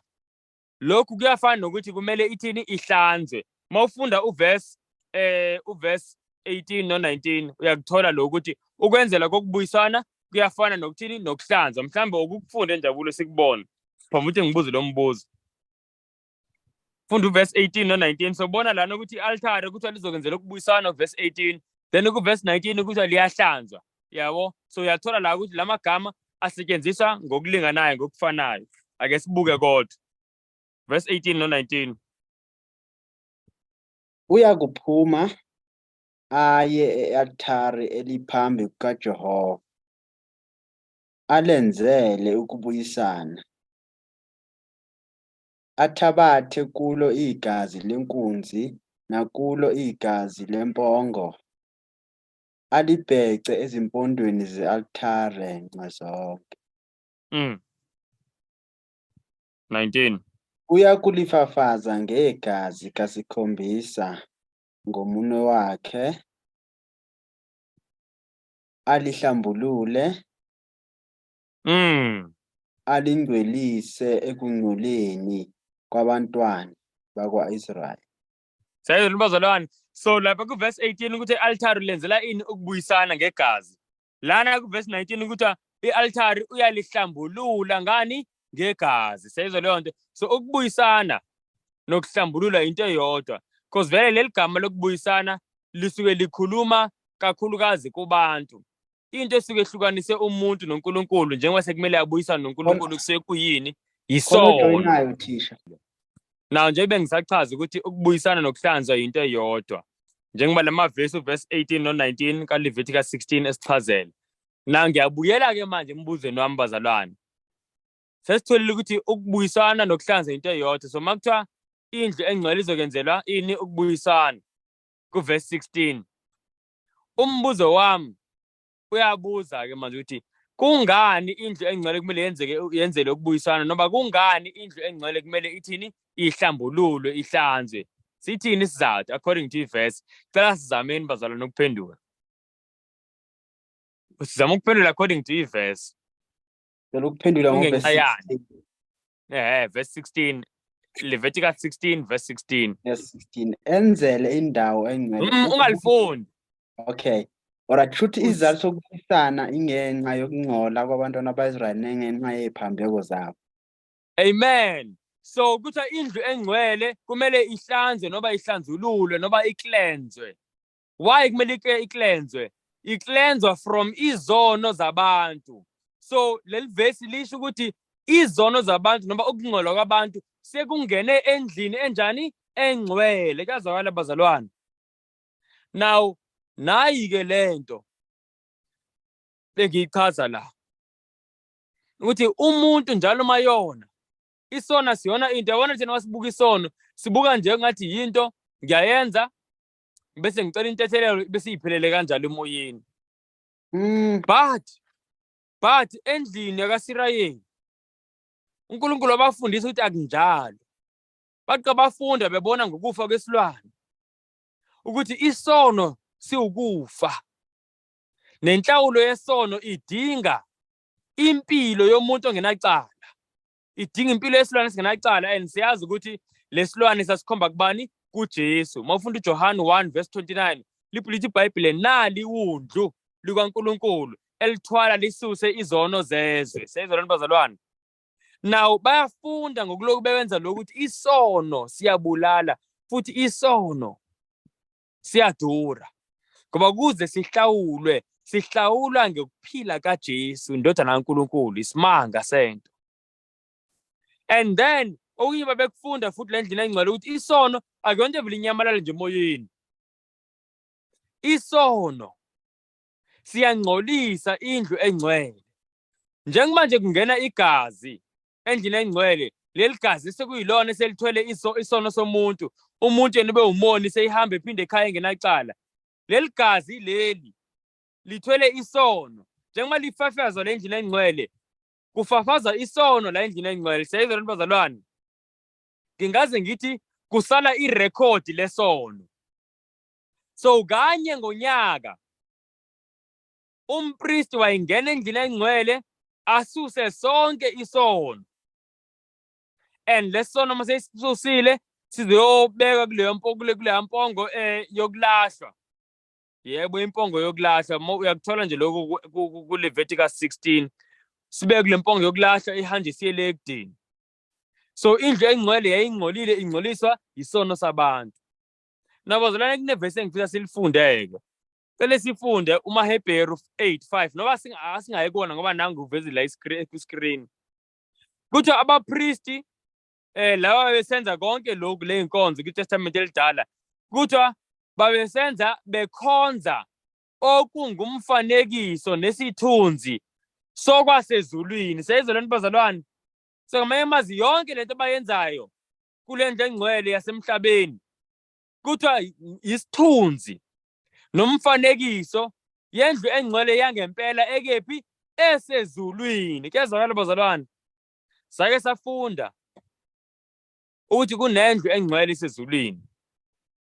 lokhu kuyafana nokuthi kumele ithini? Ihlanzwe. Mawufunda uverse 18 no 19, uyakuthola lokhu ukuthi ukwenzela kokubuyisana kuyafana nokuthini? Nokuhlanzwa. Mhlambe ukukufunda enjabulo sikubona phambi ukuthi ngibuze lo mbuzo. Funda uverse 18 no 19, sobona lana ukuthi i-altare kuthiwa lizokwenzela ukubuyisana verse 18, then ku-verse 19 kuthiwa liyahlanzwa, yabo. So uyathola la ukuthi la magama asetshenziswa ngokulinganayo, ngokufanayo. Ake sibuke kodwa verse 18 no 19. Uyakuphuma aye e-altare eliphambi kukaJehova, alenzele ukubuyisana, athabathe kulo igazi lenkunzi nakulo igazi lempongo, alibhece ezimpondweni ze-altare nxazonke. 19. Uyakulifafaza ngegazi kasikhombisa ngomunwe wakhe, alihlambulule, alingcwelise ekungcoleni kwabantwana bakwa-Israyeli. Sayizwa, bazalwane? So lapha ku-verse 18 ukuthi i-altare lenzela ini? Ukubuyisana ngegazi. Lana ku-verse 19 ukuthi i-altare uyalihlambulula ngani? Ngegazi. Siyayizwa leyo nto? So ukubuyisana nokuhlambulula into eyodwa, because vele leli gama lokubuyisana lisuke likhuluma kakhulukazi kubantu, into esuke ehlukanise umuntu noNkulunkulu, njengoba sekumele abuyisane noNkulunkulu, kusuke kuyini? Khona Yisono. Ojoyinayo, thisha. Naw, nje bengisachaza ukuthi ukubuyisana nokuhlanzwa into eyodwa, njengoba la mavesi uverse 18 no-19 kaLeviticus 16 esichazela. Na ngiyabuyela-ke manje embuzweni wami, bazalwane. Sesitholile ukuthi ukubuyisana nokuhlanza into eyodwa. So uma kuthiwa indlu engcwele izokwenzelwa ini? Ukubuyisana, kuverse 16. Umbuzo wami uyabuza-ke manje ukuthi kungani indlu engcwele kumele yenzeke, yenzelwe ukubuyisana, noma kungani indlu engcwele kumele ithini? Ihlambululwe, ihlanzwe? Sithini isizathu according to iverse? Cela sizameni, bazalwane, ukuphendula. Sizama ukuphendula according to iverse. Cela ukuphendula Kungenxa ngoverse yani? 16. Verse 16, Leviticus 16 verse 16. Verse 16, enzele indawo engcwele Ungalifundi. Okay. Alright, shuthi isizathu sokubuyisana ingenxa yokungcola kwabantwana ba-Israyeli nengenxa yeziphambeko zabo. Amen. So kuthiwa indlu engcwele kumele ihlanzwe noma ihlanzululwe noma iklenzwe. Why kumele iklenzwe? Iklenzwa from izono zabantu. So leli verse lisho ukuthi izono zabantu noma ukungcola kwabantu sekungene endlini enjani? Engcwele. Kuyazwakala, bazalwane? Now nayi ke lento bengiyichaza la, ukuthi umuntu njalo mayona isona siyona into, yabona, thina masibuka isono sibuka nje ngathi yinto ngiyayenza bese ngicela intethelelo, bese iphelele kanjalo emoyeni. But endlini yakaSirayeli uNkulunkulu wabafundisa ukuthi akunjalo. Baqa bafunda bebona ngokufa kwesilwane ukuthi isono siwukufa, nenhlawulo yesono idinga impilo yomuntu ongenacala, idinga impilo yesilwane esingenacala. And siyazi ukuthi lesilwane sasikhomba kubani? KuJesu. Uma ufunda uJohn 1 verse 29, lithi iBhayibhile, "Nali iwundlu likaNkulunkulu elithwala lisuse izono zezwe." Siyizwa, bazalwane? Now bayafunda ngokuloku bewenza lokhu ukuthi isono siyabulala futhi isono siyadura, ngoba kuze sihlawulwe, sihlawulwa ngekuphila kaJesu, indodana kaNkulunkulu. Isimanga sento. And then Okunye babekufunda futhi le ndlela engcwele ukuthi isono akuyonto evele inyamalale nje emoyeni. Isono siyangcolisa indlu engcwele. Njengoba nje kungena igazi endlini engcwele, leli gazi sekuyilona eselithwele isono somuntu. Umuntu yena ube umoni seyihamba ephinde ekhaya engenacala. Leli gazi leli lithwele isono. Njengoba lifafazwa le ndlini engcwele, kufafazwa isono la endlini engcwele. Siyayizwa lento bazalwane? Ngingaze ngithi kusala irekhodi lesono. So kanye ngonyaka umpristi wayengena endlini engcwele asuse sonke isono, and lesono uma sesisusile sizoyobeka kuleyo kuleya mpongo yokulahlwa. Yebo, impongo yokulahla uyakuthola nje lokhu kuLeviticus 16. Sibe kule mpongo yokulahla ihanjiswe le ekudeni. So indlu engcwele yayingcolile, ingcoliswa isono sabantu. Nabazalwane, kunevesi engifisa silifundeke. Cele sifunde umaHebheru 8:5, noba asingayi kuwona ngoba nangu uvezile la ku-screen. Kuthiwa abapristi laba besenza konke lokhu le inkonzo kwiTestament elidala, kuthiwa babesenza bekhonza okungumfanekiso nesithunzi sokwasezulwini. Siyayizwa lento bazalwane? So ngamanye amazwi yonke lento abayenzayo kule ndlu engcwele yasemhlabeni kuthiwa isithunzi nomfanekiso yendlu engcwele yangempela ekephi? Esezulwini. Kuyazwakala bazalwane? Sake safunda ukuthi kunendlu engcwele isezulwini,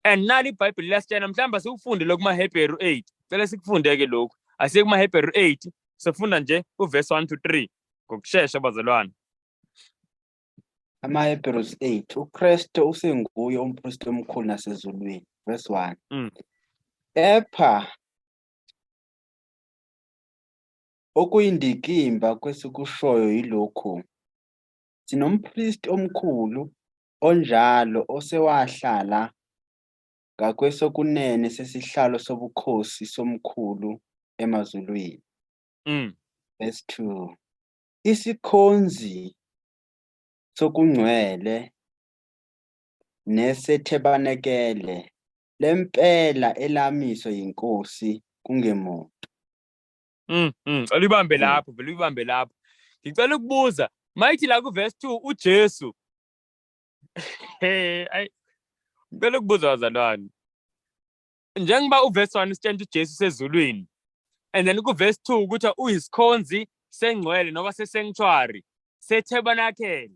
and nali iBhayibheli liyasitshela. Mhlawumbe sikufunde lokhu kumaHebheru 8. Cela sikufunde-ke lokhu, asiye kumaHebheru 8, sifunda nje uverse 1 to 3 ngokushesha bazalwane. AmaHebheru 8, uKristu usenguye umpristi omkhulu nasezulwini. Verse 1. Kepha okuyindikimba kwesikushoyo yilokhu: sinompristi omkhulu onjalo osewahlala ngakwesokunene sesihlalo sobukhosi somkhulu emazulwini. Verse 2. Isikhonzi sokungcwele nesethebanekele lempela elamiswa yinkosi kungemuntu. Cela uyibambe lapho, vele uyibambe lapho. Ngicela ukubuza, mayithi la kuverse 2 uJesu. Hey, ay. Ngicela ukubuza bazalwane. Njengoba uverse 1 usitshela uJesu sezulwini, and then kuverse 2 ukuthi uyisikhonzi sengcwele noma sesanctuary setabernacle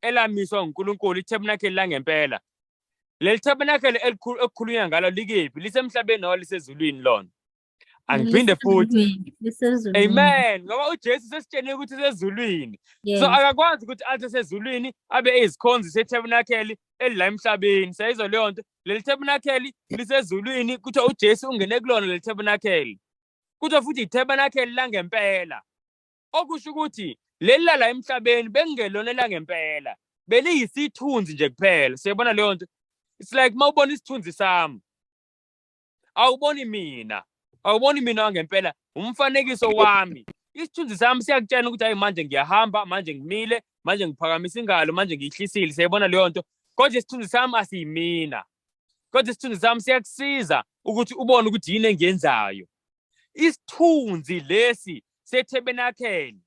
elamiswa uNkulunkulu, itabernacle langempela. Leli tabernacle elikhulu okukhulunywa ngalo likephi? Lisemhlabeni noma lisezulwini lona? Angiphinde futhi. Lisezulwini. Amen. Ngoba uJesu sesitshene ukuthi usezulwini. Yes. So akakwazi ukuthi athi esezulwini abe eyizikhonzi setabernacle elila emhlabeni. Siyayizwa leyo nto? Leli tabernacle lisezulwini, kuthiwa uJesu ungene kulona leli tabernacle. Kuthiwa futhi itabernacle langempela. Okusho ukuthi leli lala emhlabeni bekungelona langempela. Beliyisithunzi nje kuphela. Siyabona leyo nto? It's like mawubona isithunzi sami, awuboni mina, awuboni mina ngempela, umfanekiso wami. Isithunzi sami siyakutshela ukuthi hayi, manje ngiyahamba, manje ngimile, manje ngiphakamisa ingalo, manje ngiyihlisile. Siyayibona leyo nto? Kodwa isithunzi sami asiyimina, kodwa isithunzi sami siyakusiza ukuthi ubone ukuthi yini engiyenzayo. Isithunzi lesi sethebenakele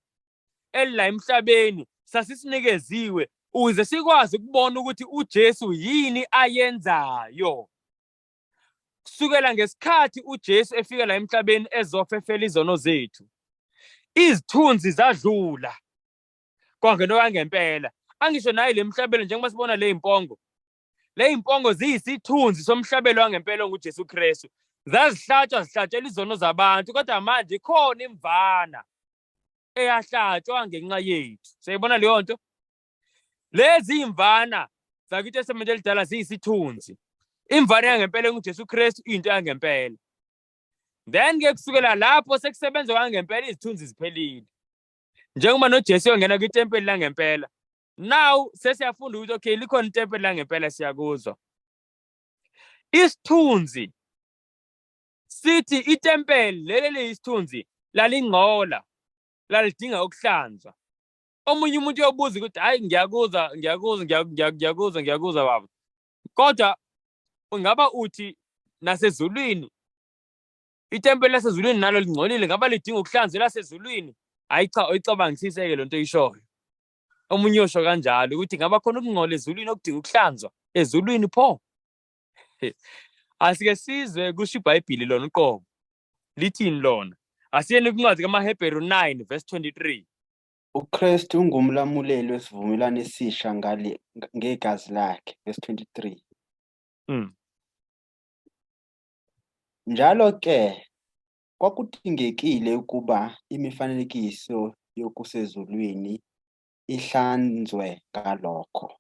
elila emhlabeni sasisinikeziwe ukuze sikwazi ukubona ukuthi uJesu yini ayenzayo. Kusukela ngesikhathi uJesu efika la emhlabeni ezofefela izono zethu, izithunzi zadlula, kwangena kwangempela. Angisho naye le mhlabelo, njengoba sibona le impongo, le impongo ziyisithunzi somhlabelo wangempela onguJesu Kristu. Zazihlatshwa zihlatshelwa izono zabantu, kodwa manje ikhona imvana eyahlatshwa ngenxa yethu. Siyayibona leyo nto? Lezi imvana zakwiTestamente elidala ziyisithunzi. Imvana yangempela enguJesu Kristu into yangempela. Then ke kusukela lapho sekusebenza kwangempela, izithunzi ziphelile. Njengoba noJesu yongena kwitempeli langempela. Now sesiyafunda ukuthi okay, likhona itempeli langempela, siyakuzwa. Isithunzi sithi itempeli leli liyisithunzi lalingcola, lalidinga ukuhlanzwa. Omunye umuntu uyobuza ukuthi hayi, ngiyakuzwa, ngiyakuzwa, ngiyakuzwa, ngiyakuzwa baba, kodwa ungaba uthi nasezulwini itempeli lasezulwini nalo lingcolile, ngaba lidinga ukuhlanzwa lasezulwini? Hayi cha, oyicabangisise-ke lo nto oyishoyo. Omunye uyosho kanjalo ukuthi ngaba khona ukungcola ezulwini okudinga ukuhlanzwa ezulwini pho? Asike sizwe kusho iBhayibheli lona uqobo, lithini lona? Asiyeni kwincwadi kamaHebheru 9 verse 23. UKristu ungumlamuleli wesivumelwano esisha ngale ngegazi lakhe, verse 23. Njalo ke kwakudingekile ukuba imifanekiso yokusezulwini ihlanzwe ngalokho.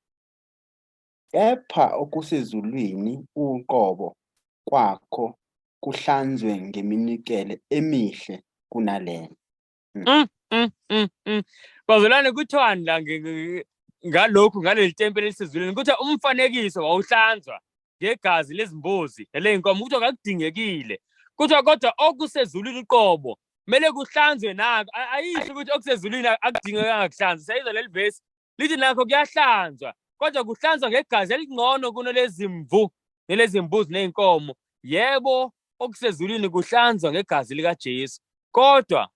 Kepha okusezulwini uqobo kwakho kuhlanzwe ngeminikelo emihle kunalena. Bazalwane, kuthiwani la ngalokhu, ngaleli tempeli elisezulwini? Kuthiwa umfanekiso wawuhlanzwa ngegazi lezimbuzi neley'nkomo, kuthiwa kakudingekile. Kuthiwa kodwa okusezulwini uqobo kumele kuhlanzwe nako. Ayisho ukuthi okusezulwini akudingekanga kuhlanzwe. Siyayizwa leli vesi lithi nakho kuyahlanzwa, kodwa kuhlanzwa ngegazi elingcono kunelezimvu nelezimbuzi ney'nkomo. Yebo, okusezulwini kuhlanzwa ngegazi likaJesu, kodwa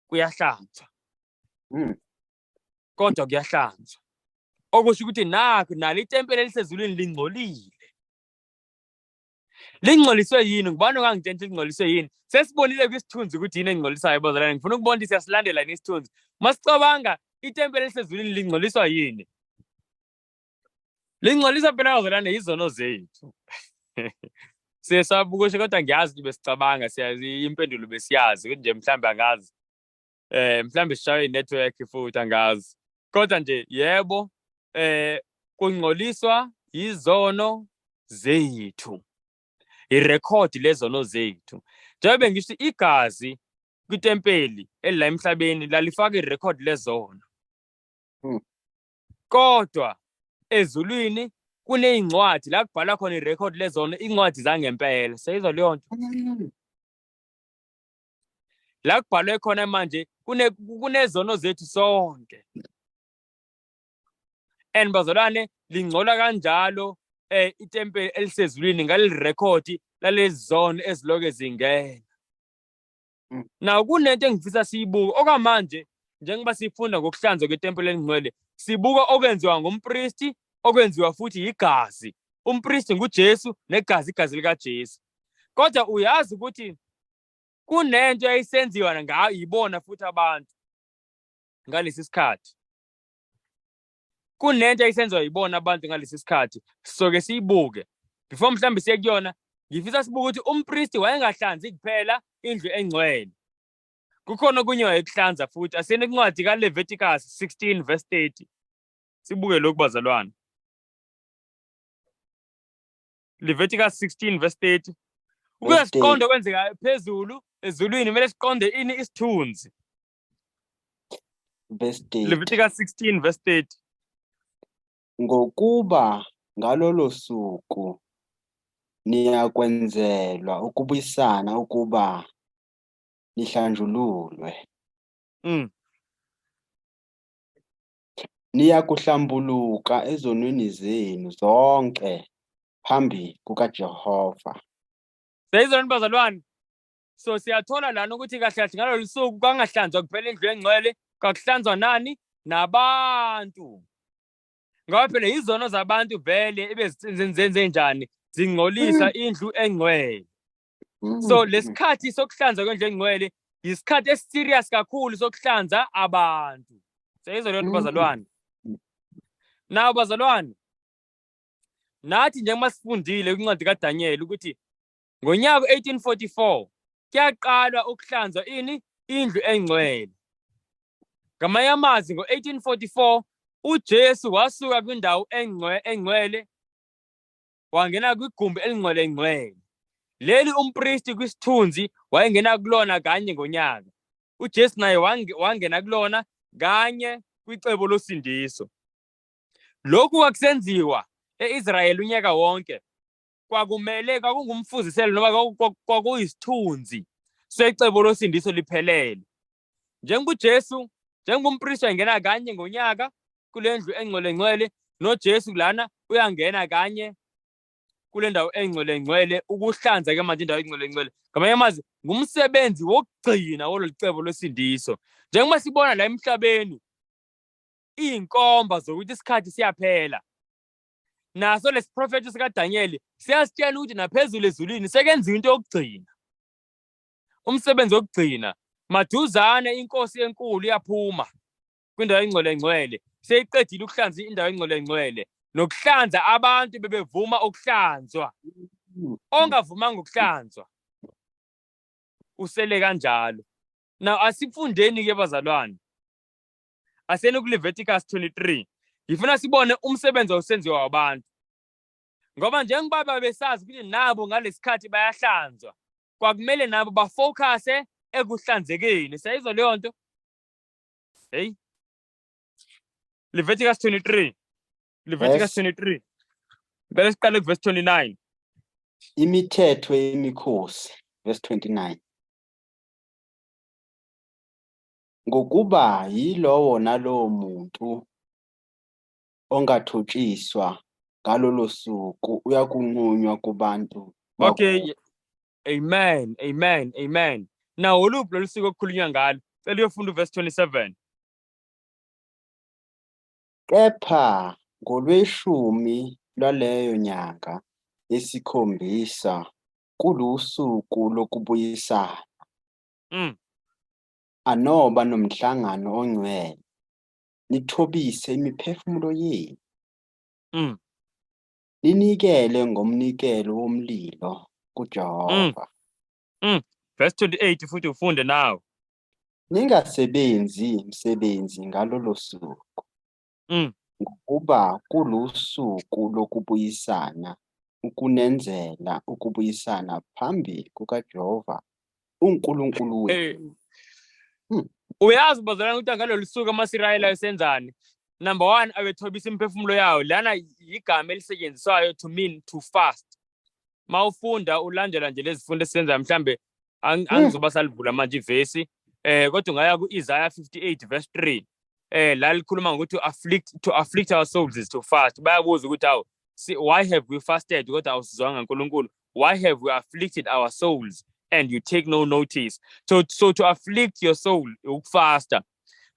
kuyahlanzwa. Kodwa kuyahlanzwa, okusho ukuthi nakho nalo itempeli elisezulwini lingcolile. Lingcoliswe yini? Ngubani ongangitshela ukuthi lingcoliswe yini? Sesibonile kwisithunzi ukuthi yini engcolisayo, bazalwane. Ngifuna ukubona ukuthi siyasilandela yini isithunzi. Masicabanga itempeli elisezulwini lingcoliswa yini? Lingcoliswa phela bazalwane izono zethu. Siyesaba ukusho, kodwa ngiyazi ukuthi besicabanga, siyazi impendulo, besiyazi ukuthi nje mhlambe angazi. Mhlambe sishaye i-network futhi angazi. Kodwa nje yebo, kungcoliswa izono zethu. Irekhodi lezono zethu. Njengoba ngisho igazi kwitempeli elila emhlabeni lalifaka irekhodi lezono. Kodwa ezulwini kuney'ncwadi la kubhalwa khona irekhodi lezono, iy'ncwadi zangempela. Seyizwa leyo nto? La kubhalwe khona manje kunezono zethu sonke. And bazalwane, lingcola kanjalo itempeli elisezulwini ngaleli rekhodi lalezi zono eziloke zingena. Now kunento engifisa siyibuke okwamanje, njengoba sifunda ngokuhlanzwa kwetempeli elingcwele, sibuka okwenziwa ngumpristi, okwenziwa futhi yigazi. Umpristi nguJesu negazi, igazi likaJesu. Kodwa uyazi ukuthi kunento eyayisenziwa ngayo yibona futhi abantu ngalesi sikhathi. Kunento eyayisenziwa yibona abantu ngalesi sikhathi, soke siyibuke. Before mhlambe siye kuyona, ngifisa sibuke ukuthi umpristi wayengahlanzi kuphela indlu engcwele. Kukhona okunye wayekuhlanza futhi. Asiyeni kwincwadi kaLeviticus 16 verse 30. Sibuke lokhu bazalwane. Leviticus 16 verse 30. Ukuze siqonde okwenzeka phezulu ezulwini, kumele siqonde ini? Isithunzi. Verse 30. Leviticus 16 verse 30. Ngokuba ngalolo suku niyakwenzelwa ukubuyisana ukuba nihlanjululwe. Niyakuhlambuluka ezonweni zenu zonke phambi kukaJehova. Seyizona bazalwane. So siyathola lana ukuthi kahle kahle ngalolu suku kwangahlanzwa kuphela indlu engcwele, kwakuhlanzwa nani? Nabantu. Ngoba phela izono zabantu vele ebezenze njani? Zingcolisa indlu engcwele. So lesikhathi sokuhlanza kwendlu engcwele yisikhathi esiserious kakhulu sokuhlanza abantu. Seyizwa leyo nto bazalwane? Nawo bazalwane, nathi njengoba sifundile kwincwadi kaDaniel ukuthi ngonyaka 1844 kuyaqalwa ukuhlanzwa ini? Indlu engcwele. Ngamanye amazwi, ngo-1844 uJesu wasuka kwindawo engcwele wangena kwigumbi elingcwele ngcwele. Leli umpristi kwisithunzi wayengena kulona kanye ngonyaka. uJesu naye wangena kulona kanye kwicebo losindiso. Lokhu kwakusenziwa e-Israyeli unyaka wonke. Kwakumele kwakungumfuziselo noma kwakuyisithunzi secebo losindiso liphelele. Njengoba uJesu, Njengoba umpristi wayengena kanye ngonyaka kule ndlu engcwele ngcwele, noJesu lana uyangena kanye kule ndawo engcwele ngcwele ukuhlanza ke manje indawo engcwele ngcwele. Ngamanye amazwi ngumsebenzi wokugcina wololu cebo lwesindiso. Njengoba sibona la emhlabeni iy'nkomba zokuthi isikhathi siyaphela, naso lesiprofetho sikaDanyeli siyasitshela ukuthi naphezulu ezulwini sekenziwa into yokugcina, umsebenzi wokugcina. Maduzane inkosi enkulu iyaphuma kwindawo engcwele ngcwele, seyiqedile ukuhlanza indawo engcwele ngcwele nokuhlanza abantu bebevuma ukuhlanzwa. Ongavumanga ukuhlanzwa usele kanjalo. Now asifundeni ke bazalwane, aseni kuLeviticus 23. Ngifuna sibone umsebenzi osenziwa wabantu, ngoba njengoba babesazi ukuthi nabo ngalesikhathi bayahlanzwa, kwakumele nabo bafocuse ekuhlanzekeni. Siyayizwa leyo nto? Hey, Leviticus 23, Leviticus 23, ngicela siqale kuverse 29. Imithetho yemikhosi, verse 29. Ngokuba yilowo nalowo muntu ongathotshiswa ngalolo suku uyakunqunywa kubantu. Okay, amen, amen, amen. Now oluphi lolu suku okukhulunywa ngalo? Cela uyofunda uverse 27. Kepha ngolweshumi lwaleyo nyanga yesikhombisa kulusuku lokubuyisana. Anoba nomhlangano ongcwele, nithobise imiphefumulo yenu. Ninikele ngomnikelo womlilo kuJehova. Verse 28 futhi ufunde nawe. Ningasebenzi msebenzi ngalolo suku. Ngokuba kulusuku lokubuyisana, ukunenzela ukubuyisana phambi kukaJehova uNkulunkulu wenu. Uyazi bazalwane ukuthi ngalolu suku amaSirayeli ayesenzani? Number 1, awethobisa imiphefumulo yawo. Lana igama elisetshenziswayo to mean to fast. Mawufunda ulandela nje lezi zifundo esizenzayo, mhlambe angizoba salivula manje ivesi, kodwa ungaya ku-Isaiah 58 verse 3, la likhuluma ngokuthi to afflict our souls is to fast. Bayabuza ukuthi awu, why have we fasted kodwa awusizwanga uNkulunkulu? Why have we afflicted our souls and you take no notice? So to afflict your soul ukufasta.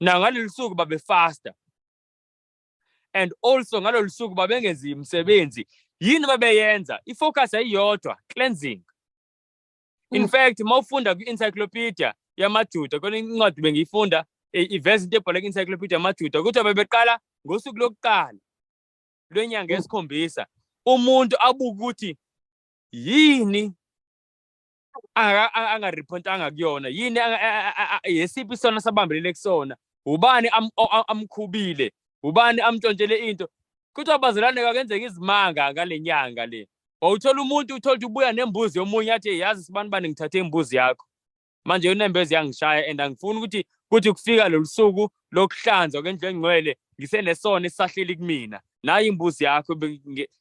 Now ngalolu suku babefasta, and also ngalolu suku babengenzi imisebenzi. Yini babeyenza? Ifocus ayiyodwa, cleansing. In fact, mawufunda kwi-encyclopedia yamaJuda, kwenye incwadi bengiyifunda, iveza into ebhalwe kwi-encyclopedia yamaJuda ukuthi bebeqala ngosuku lokuqala lwenyanga yesikhombisa, umuntu abuke ukuthi yini angareportanga kuyona, yini yesiphi isona sabambelele kusona, ubani amkhubile, ubani amntshontshele into. Kuthiwa bazalwane kwakenzeka izimanga ngale nyanga le. Wawuthola umuntu, uthola ukuthi ubuya nembuzi yomunye, athi yazi sibani bani ngithathe imbuzi yakho, manje unembezi yangishaya and angifuni ukuthi kuthi kufika lolu suku lokuhlanzwa kwendlu engcwele ngisenesono esisahleli kumina, nayi imbuzi yakho.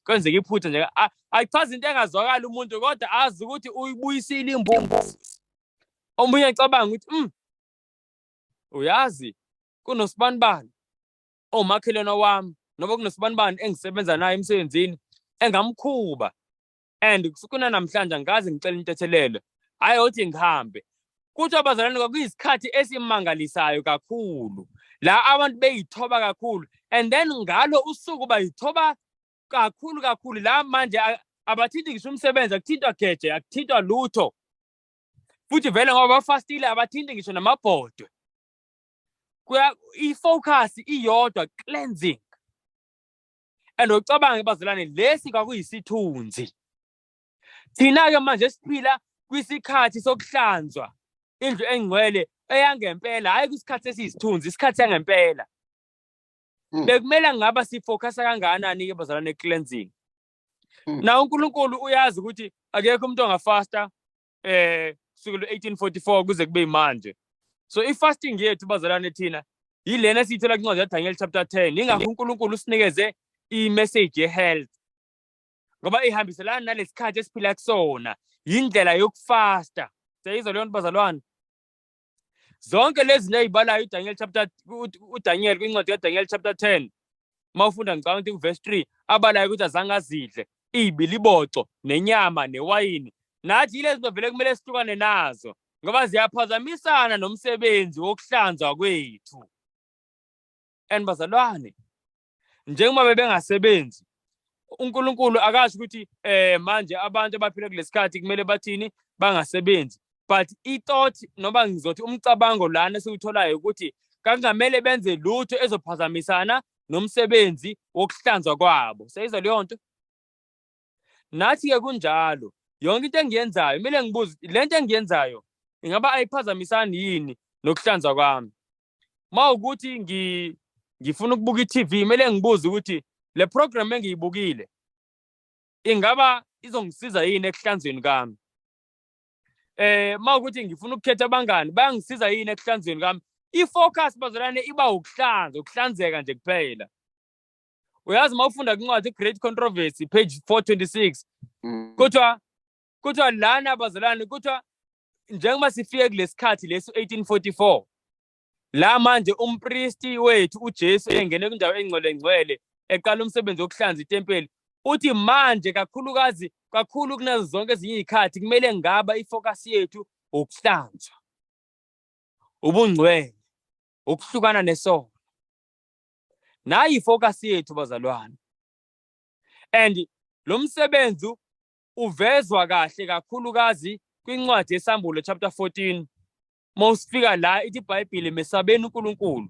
Kwenzeka iphutha nje, ayichazi into engazwakali umuntu, kodwa azi ukuthi uyibuyisile imbuzi. Omunye acabanga ukuthi uyazi kunosibanibani omakhelwane wami, noma kunosibanibani engisebenza naye emsebenzini engamkhuba, and kunanamhlanje angikaze ngicela intethelelo, hhayi othi ngihambe. Kuthiwa abazalwane kwakuyisikhathi esimangalisayo kakhulu la abantu beyithoba kakhulu, and then ngalo usuku bayithoba kakhulu kakhulu la manje abathinti ngisho umsebenzi, akuthintwa geje, akuthintwa lutho, futhi vele ngoba bafastile abathinti ngisho namabhodwe. I-focus iyodwa, cleansing. And ucabange bazalwane, lesi kwakuyisithunzi. Thina-ke manje siphila kwisikhathi sokuhlanzwa indlu engcwele eyangempela, hhayi kwisikhathi esiyisithunzi, isikhathi sangempela. Bekumele ngaba sifocusa kangakanani-ke bazalwane cleansing. Na uNkulunkulu uyazi ukuthi akekho umuntu ongafasta kusukela 1844 kuze kube manje. So i-fasting yethu bazalwane thina yilena esiyithola kwincwadi kaDaniel chapter 10. Ingakho uNkulunkulu usinikeze i-message ye-health, ngoba ihambiselana nalesikhathi esiphila kusona, yindlela yokufasta. Siyayizwa leyo nto bazalwane? Zonke lezi zinto ey'balayo uDaniel chapter, uDaniel kwincwadi kaDaniel chapter 10, uma ufunda ngicabanga ukuthi kuverse 3, abalayo ukuthi azange azidle iy'biliboco nenyama newayini. Nathi yilezi zinto vele kumele sihlukane nazo ngoba ziyaphazamisana nomsebenzi wokuhlanzwa kwethu. And bazalwane, njengoba bebengasebenzi, uNkulunkulu akasho ukuthi manje abantu abaphila kulesikhathi kumele bathini, bangasebenzi. But i-thought, noma ngizothi umcabango lana esiwutholayo ukuthi kangamele benze lutho ezophazamisana nomsebenzi wokuhlanzwa kwabo. Seyizwa leyo nto? Nathi-ke kunjalo, yonke into engiyenzayo kumele ngibuze, le nto engiyenzayo ingaba ayiphazamisani yini nokuhlanzwa kwami? Uma ukuthi ngifuna ukubuka i-TV, kumele ngibuze ukuthi le program engiyibukile ingaba izongisiza yini ekuhlanzweni kwami? Uma ukuthi ngifuna ukukhetha abangani, bayangisiza yini ekuhlanzweni kwami? I-focus bazalwane iba ukuhlanza, ukuhlanzeka nje kuphela. Uyazi uma ufunda kwincwadi i-Great Controversy page 426, kuthiwa lana bazalwane, kuthiwa njengoba sifike kulesikhathi lesi 1844, la manje umpristi wethu uJesu engene kwindawo engcwele ngcwele eqala umsebenzi wokuhlanza itempeli, uthi manje kakhulukazi kakhulu kunazo zonke ezinye izikhathi kumele ngaba ifocus yethu ukuhlanzwa, ubungcwele, ukuhlukana nesono. Nayi ifocus yethu bazalwane. And lo msebenzi uvezwa kahle kakhulukazi kwincwadi yeSambulo chapter 14. Mawusifika la ithi iBhayibheli, mesabeni uNkulunkulu,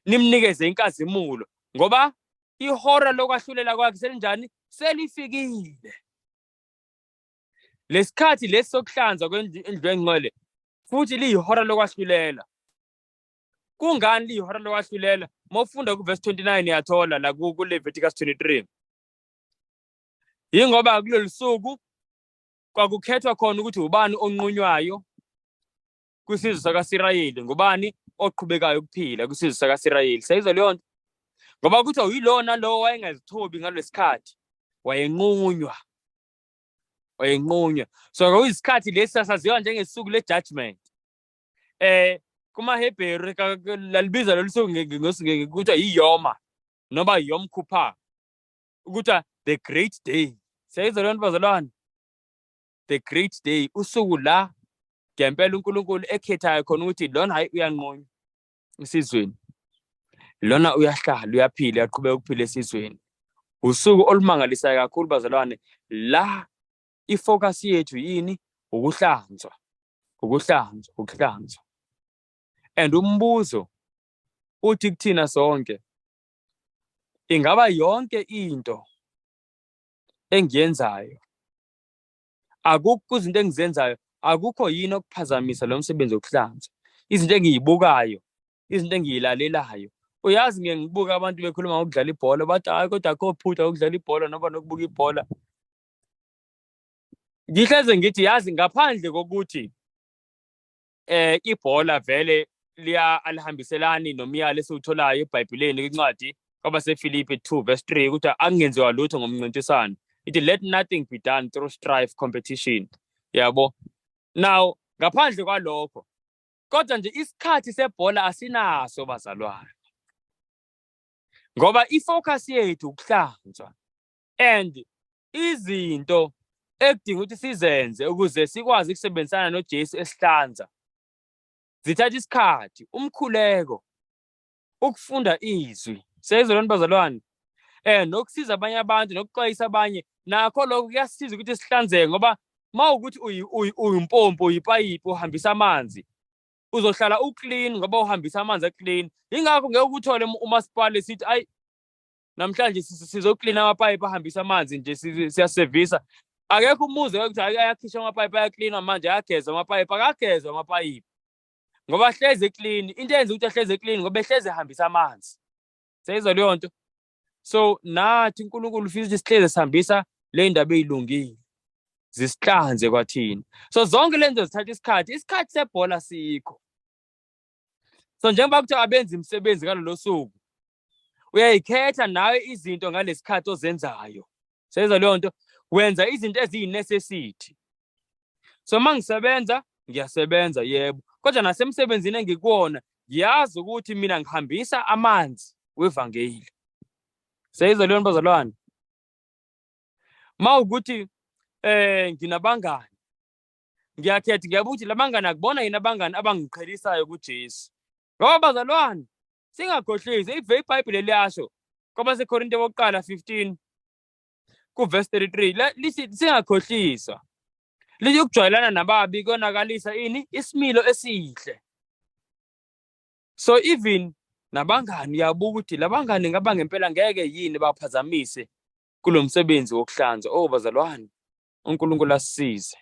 nimnikeze inkazimulo, ngoba ihora lokwahlulela kwakhe selinjani? Selifikile. Lesikhathi lesi sokuhlanzwa kwendlu engcwele futhi liyihora lokwahlulela. Kungani liyihora lokwahlulela? Mawufunda kuverse 29 uyathola la ku-Leviticus 23. Yingoba kulolu suku kwakukhethwa khona ukuthi ubani onqunywayo kwisizwe sakaSirayeli, ngubani oqhubekayo ukuphila kwisizwe sakaSirayeli. Seyizwa leyo nto? Ngoba kuthiwa uyilona lowo wayengazithobi ngalesikhathi, wayenqunywa, wayenqunywa. So kuyisikhathi lesi sasaziwa njengesuku le-judgment. KumaHebheru lalibiza lolu suku kuthiwa yiyoma noma Yom Kippur, ukuthi the great day. Siyayizwa leyo nto bazalwane? The great day, usuku la ngempela uNkulunkulu ekhethayo khona ukuthi lona hayi uyanqunywa esizweni, lona uyahlala uyaphila, uyaqhubeka ukuphila esizweni. Usuku olumangalisayo kakhulu bazalwane, la ifocus yethu yini? Ukuhlanzwa, ukuhlanzwa, ukuhlanzwa. And umbuzo uthi kuthina sonke, ingaba yonke into engiyenzayo, akukho izinto engizenzayo, akukho yini okuphazamisa lo msebenzi wokuhlanza? Izinto engiyibukayo, izinto engiyilalelayo. Uyazi ngeke ngibuke abantu bekhuluma ngokudlala ibhola, bathi hayi kodwa akho phutha ukudlala ibhola noma nokubuka ibhola. Ngihleze ngithi yazi ngaphandle kokuthi ibhola vele liya alihambiselani nomyalo esiwutholayo eBhayibhelini kwincwadi kwabaseFilipi 2 verse 3 ukuthi akungenziwa lutho ngomncintiswano. Ithi let nothing be done through strife, competition. Yabo. Now ngaphandle kwalokho, kodwa nje isikhathi sebhola asinaso bazalwane, ngoba ifocus yethu ukuhlanzwa and izinto ekudinga ukuthi sizenze ukuze sikwazi ukusebenzisana noJesu esihlanza zithatha isikhathi, umkhuleko, ukufunda izwi, seyizolona bazalwane, nokusiza abanye abantu, nokuxwayisa abanye, nakho lokho kuyasiza ukuthi sihlanzeke, ngoba mawukuthi uyimpompo, uyipayipi, uhambisa amanzi, uzohlala uclean ngoba uhambisa amanzi aclean. Ingakho ngeke ukuthole umasipala esithi ayi namhlanje sizoklina amapayipi ahambisa amanzi nje, siyasevisa. Akekho umuzi ukuthi ayakhishwa amapayipi ayaklinwa manje, ayagezwa amapayipi, akagezwa amapayipi ngoba hleze eclean. Into eyenza ukuthi ahleze eclean ngoba ehleze ehambisa amanzi. Seyizwa leyo nto? So nathi uNkulunkulu ufisa ukuthi sihleze sihambisa le ndaba eyilungile, zisihlanze kwathina. So zonke lezi zinto zithatha isikhathi, isikhathi sebhola sikho. So njengoba kuthiwa abenza imisebenzi ngalolo suku, uyayikhetha nawe izinto ngalesikhathi ozenzayo. Seyizwa leyo nto? Wenza izinto eziyi-necessity. So uma ngisebenza, ngiyasebenza yebo. Kodwa nasemsebenzini engikuwona ngiyazi ukuthi mina ngihambisa amanzi wevangeli. Seyizwa leyo bazalwane? Mawukuthi nginabangani, ngiyakhetha, ngiyabuka ukuthi labangani akubona yini abangani abangiqhelisayo kuJesu. Ngoba bazalwane, singakhohlisi, iBhayibheli liyasho kwabaseKorinte bokuqala 15 kuverse 33, lithi singakhohliswa. Lithi ukujwayelana nababi konakalisa ini? Isimilo esihle. So even nabangani uyabuka ukuthi labangani ngaba ngempela ngeke yini baphazamise kulo msebenzi wokuhlanzwa. Oh bazalwane, uNkulunkulu asisize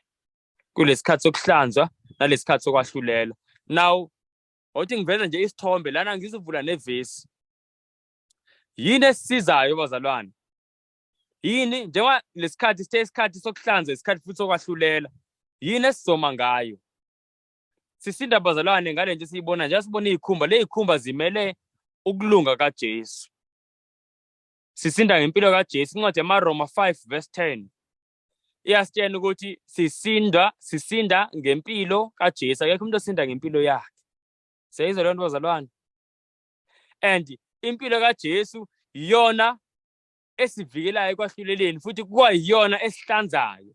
kulesikhathi sokuhlanzwa nalesikhathi sokwahlulela. Now othi ngiveza nje isithombe lana, ngizovula nevesi. Yini esisizayo bazalwane? Yini njengoba lesikhathi sithe isikhathi sokuhlanza, isikhathi futhi sokwahlulela, yini esizoma ngayo? Sisinda bazalwane ngale nto esiyibona nje, sibona izikhumba, le zikhumba zimele ukulunga kaJesu. Sisinda ngempilo kaJesu. Incwadi yamaRoma 5 verse 10 iyasitshela ukuthi sisinda ngempilo kaJesu. Akekho umuntu osinda ngempilo yakhe. Siyayizwa leyo nto bazalwane? And impilo kaJesu iyona esivikelayo ekwahluleleni, futhi kwayiyona esihlanzayo.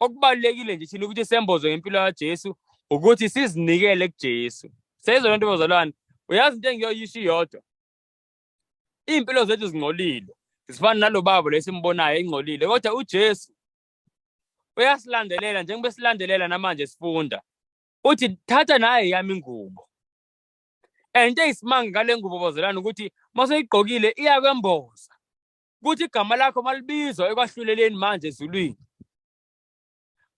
Okubalulekile nje thina ukuthi sembozwe ngempilo kaJesu ukuthi sizinikele kuJesu. Siyayizwa leyo nto bazalwane? Uyazi into engiyoyisho iyodwa, iy'mpilo zethu zingcolile, zifana nalo baba lesimbonayo ingcolile, kodwa uJesu uyasilandelela njengoba esilandelela namanje sifunda. Uthi thatha naye yami ingubo. And into eyisimanga ngale ngubo bazalwane ukuthi maseyigqokile iyakwemboza ukuthi igama lakho malibizwa ekwahluleleni manje ezulwini,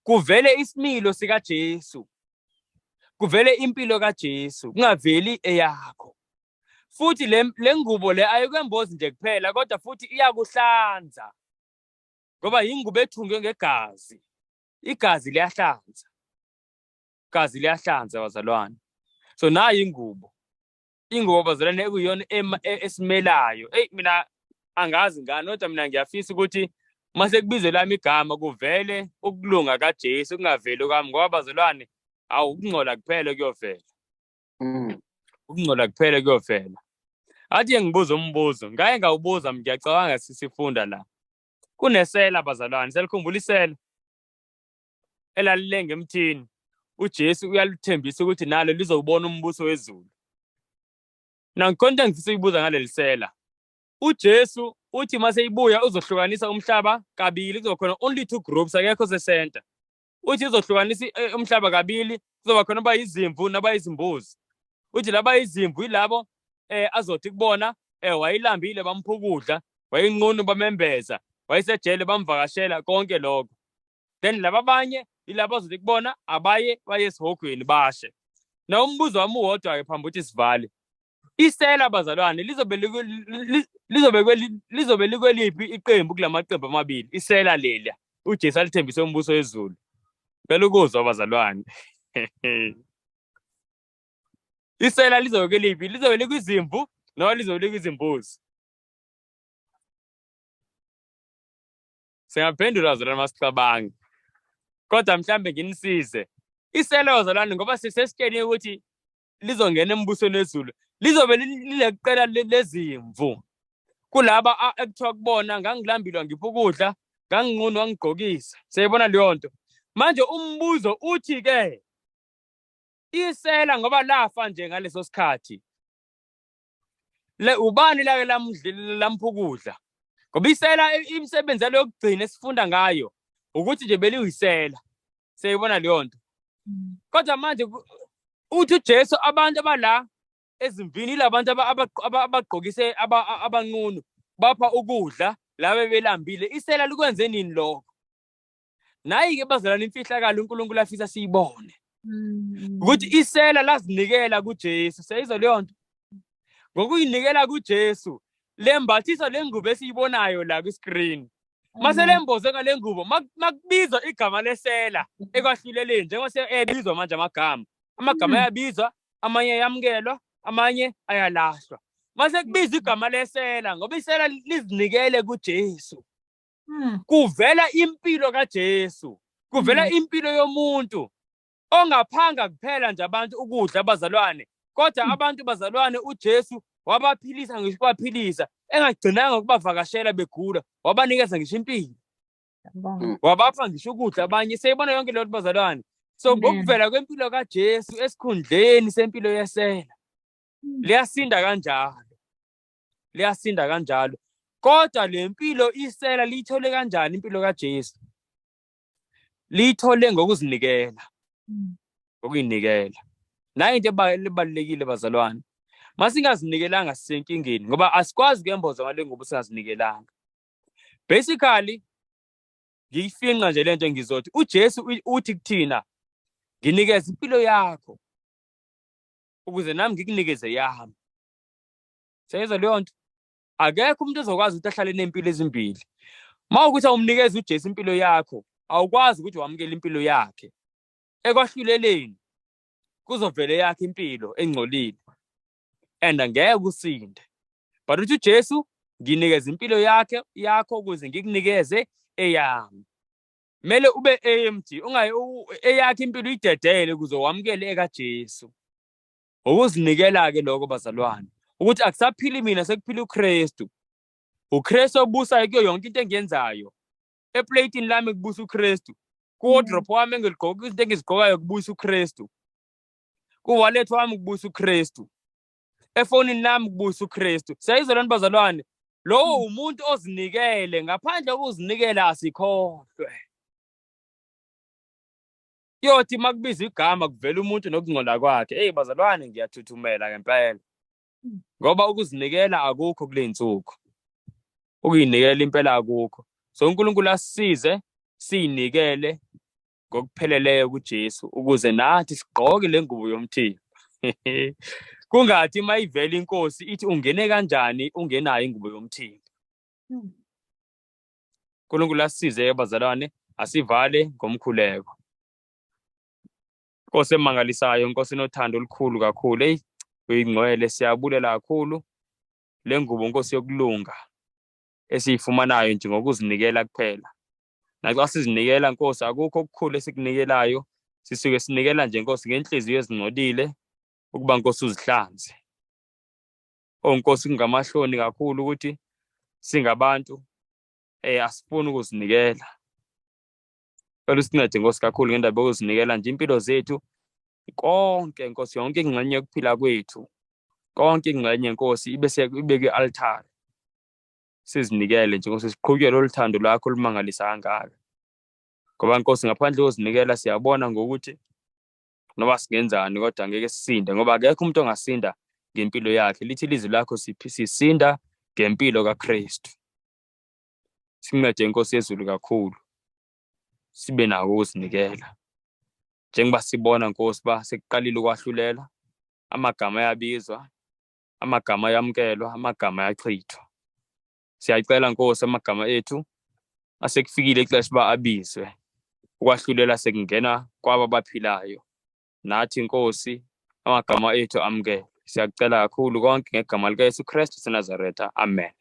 kuvele isimilo sikaJesu, kuvele impilo kaJesu, kungaveli eyakho. Futhi le ngubo le ayikwembozi nje kuphela, kodwa futhi iyakuhlanza, ngoba yingubo ethungwe ngegazi. Igazi liyahlanza, igazi liyahlanza bazalwane. So nayi ingubo, ingubo bazalwane ekuyiyona esimelayo. Eyi mina angazi ngani, kodwa mina ngiyafisa ukuthi mase kubizwe lami igama kuvele ukulunga kaJesu, kungaveli kwami, ngoba bazalwane awu ukungcola kuphela kuyovela. Ukungcola kuphela kuyovela. Athi ngibuza umbuzo, ngaye ngawubuza, ngiyacabanga sisifunda la. Kunesela bazalwane, selikhumbula isela elalilenga emthini. uJesu uyaluthembisa ukuthi nalo lizowubona umbuso wezulu. Nangikhona into engifisa ukuyibuza ngaleli sela. uJesu uthi mase ibuya uzohlukanisa umhlaba kabili, kuzoba khona only two groups, akekho sesenta. Uthi uzohlukanisa umhlaba kabili, kuzoba khona abayizimvu nabayizimbuzi. Uthi laba izimvu yilabo azothi kubona wayilambile bampha ukudla, wayinqunu bamembeza, wayesejele bamvakashela, konke lokho. Then laba abanye yilabo azothi kubona abaye baye esihogweni bashe. Na umbuzo wami uwodwa ke phambi ukuthi sivale. Isela bazalwane lizobe likweliphi iqembu kulamaqembu amabili? Isela leliya uJesu alithembise umbuso wezulu. Phela ukuzwa bazalwane. Isela lizobe kweliphi? Lizobe likwizimvu noma lizobe likwizimbuzi? Singaphendula bazalwane masicabange. Kodwa mhlambe nginisize. Isela bazalwane ngoba sesitsheliwe ukuthi lizongena embusweni wezulu, lizobe lileqela lezimvu. Kulaba ekuthiwa kubona ngangilambile ngipha ukudla, nganginqunu wangigqokisa. Siyayibona leyo nto. Manje umbuzo uthi ke isela ngoba lafa nje ngaleso sikhathi, le ubani lake lampha ukudla? Ngoba isela imisebenzi yalo yokugcina esifunda ngayo ukuthi nje beliyisela. Siyayibona leyo nto. Kodwa manje uthi uJesu abantu abala ezimvini ilabantu abagqokise abanqunu bapha ukudla laba belambile. Isela likwenze nini lokho? Nayi ke bazalwane imfihlakalo uNkulunkulu afisa siyibone. Ukuthi isela lazinikela kuJesu. Siyayizwa leyo nto? Ngokuyinikela kuJesu, lembathisa lengubo esiyibonayo la kwi-screen. Mase lemboze ngale ngubo, makubizwa igama lesela ekwahluleleni, njengoba seyabizwa manje amagama. Amagama ayabizwa, amanye ayamukelwa, amanye ayalahlwa. Mase kubizwa igama lesela, ngoba isela lizinikele kuJesu. Kuvela impilo kaJesu, kuvela impilo yomuntu. Ongaphanga kuphela nje abantu ukudla bazalwane, kodwa abantu bazalwane uJesu wabaphilisa ngisho kubaphilisa, engagcinanga ukubavakashela begula, wabanikeza ngisho impilo. Wabapha ngisho ukudla abanye. Siyibona yonke leyo nto bazalwane. So ngokuvela kwempilo kaJesu esikhundleni sempilo yesela, liyasinda kanjalo. Liyasinda kanjalo. Kodwa le mpilo isela liyithole kanjani impilo kaJesu? Liyithole ngokuzinikela. Ngokuyinikela. Nayo into ebalulekile bazalwane. Masingazinikelanga sisenkingeni ngoba asikwazi kuyemboza ngale ngubo singazinikelanga. Basically ngiyifinqa nje lento ngizothi uJesu uthi kuthina nginikeza impilo yakho ukuze nami ngikunikeze yami. Siyayizwa leyo nto? Akekho umuntu ozokwazi ukuthi ahlale nempilo ezimbili. Uma ukuthi awumnikeza uJesu impilo yakho, awukwazi ukuthi wamukele impilo yakhe. Ekwahluleleni kuzovela yakhe impilo engcolile and angeke usinde. But uthi uJesu nginikeza impilo yakhe yakho ukuze ngikunikeze eyami. Kumele ube empty, ungayi eyakhe impilo uyidedele ukuze wamukele ekaJesu. Ukuzinikela-ke lokho bazalwane, ukuthi akusaphili mina sekuphila uKristu. UKristu obusayo kuyo yonke into engiyenzayo. Eplayitini lami kubusa uKristu. Ku-wardrobe wami engiligqoka izinto engizigqokayo kubusa uKristu. Ku-wallet wami kubusa uKristu. Efonini lami kubusa uKristu. Siyayizwa lento bazalwane? Lowo umuntu ozinikele, ngaphandle kokuzinikela asikhohlwe. Kuyothi uma kubizwa igama kuvela umuntu nokungcola kwakhe. Eyi bazalwane, ngiyathuthumela ngempela. Ngoba ukuzinikela akukho kule nsuku. Ukuyinikela impela akukho. So uNkulunkulu asisize siyinikele ngokupheleleyo kuJesu ukuze nathi sigqoke le ngubo yomthimba. Kungathi uma ivela inkosi ithi ungene kanjani ungenayo ingubo yomthimba. uNkulunkulu asisize bazalwane, asivale ngomkhuleko. Nkosi emangalisayo, Nkosi enothando olukhulu kakhulu, eyi uyingcwele, siyabulela kakhulu le ngubo Nkosi yokulunga esiyifumanayo nje ngokuzinikela kuphela. Naxa sizinikela Nkosi, akukho okukhulu esikunikelayo, sisuke sinikela nje Nkosi ngenhliziyo ezingcolile ukuba Nkosi uzihlanze. Oh Nkosi, kungamahloni kakhulu ukuthi singabantu asifuni ukuzinikela. Cela usincede Nkosi kakhulu ngendaba yokuzinikela nje impilo zethu konke Nkosi, yonke ingxenye yokuphila kwethu, konke ingxenye Nkosi ibe ibe kwi-altare, sizinikele nje Nkosi, siqhubeke lolu thando lwakho olumangalisa kangaka. Ngoba Nkosi ngaphandle kokuzinikela siyabona ngokuthi noma singenzani kodwa ngeke sisinde, ngoba akekho umuntu ongasinda ngempilo yakhe. Lithi ilizwi lakho sisinda ngempilo kaKristu. Sincede Inkosi yezulu kakhulu, sibe nako ukuzinikela. Njengoba sibona Nkosi ba sekuqalile ukwahlulela, amagama ayabizwa, amagama ayamukelwa, amagama ayachithwa. Siyacela Nkosi amagama ethu asekufikile ixesha uba abizwe. Ukwahlulela sekungena kwaba abaphilayo. Nathi Nkosi amagama ethu amukelwe. Siyakucela kakhulu konke ngegama likaYesu Kristu seNazaretha. Amen.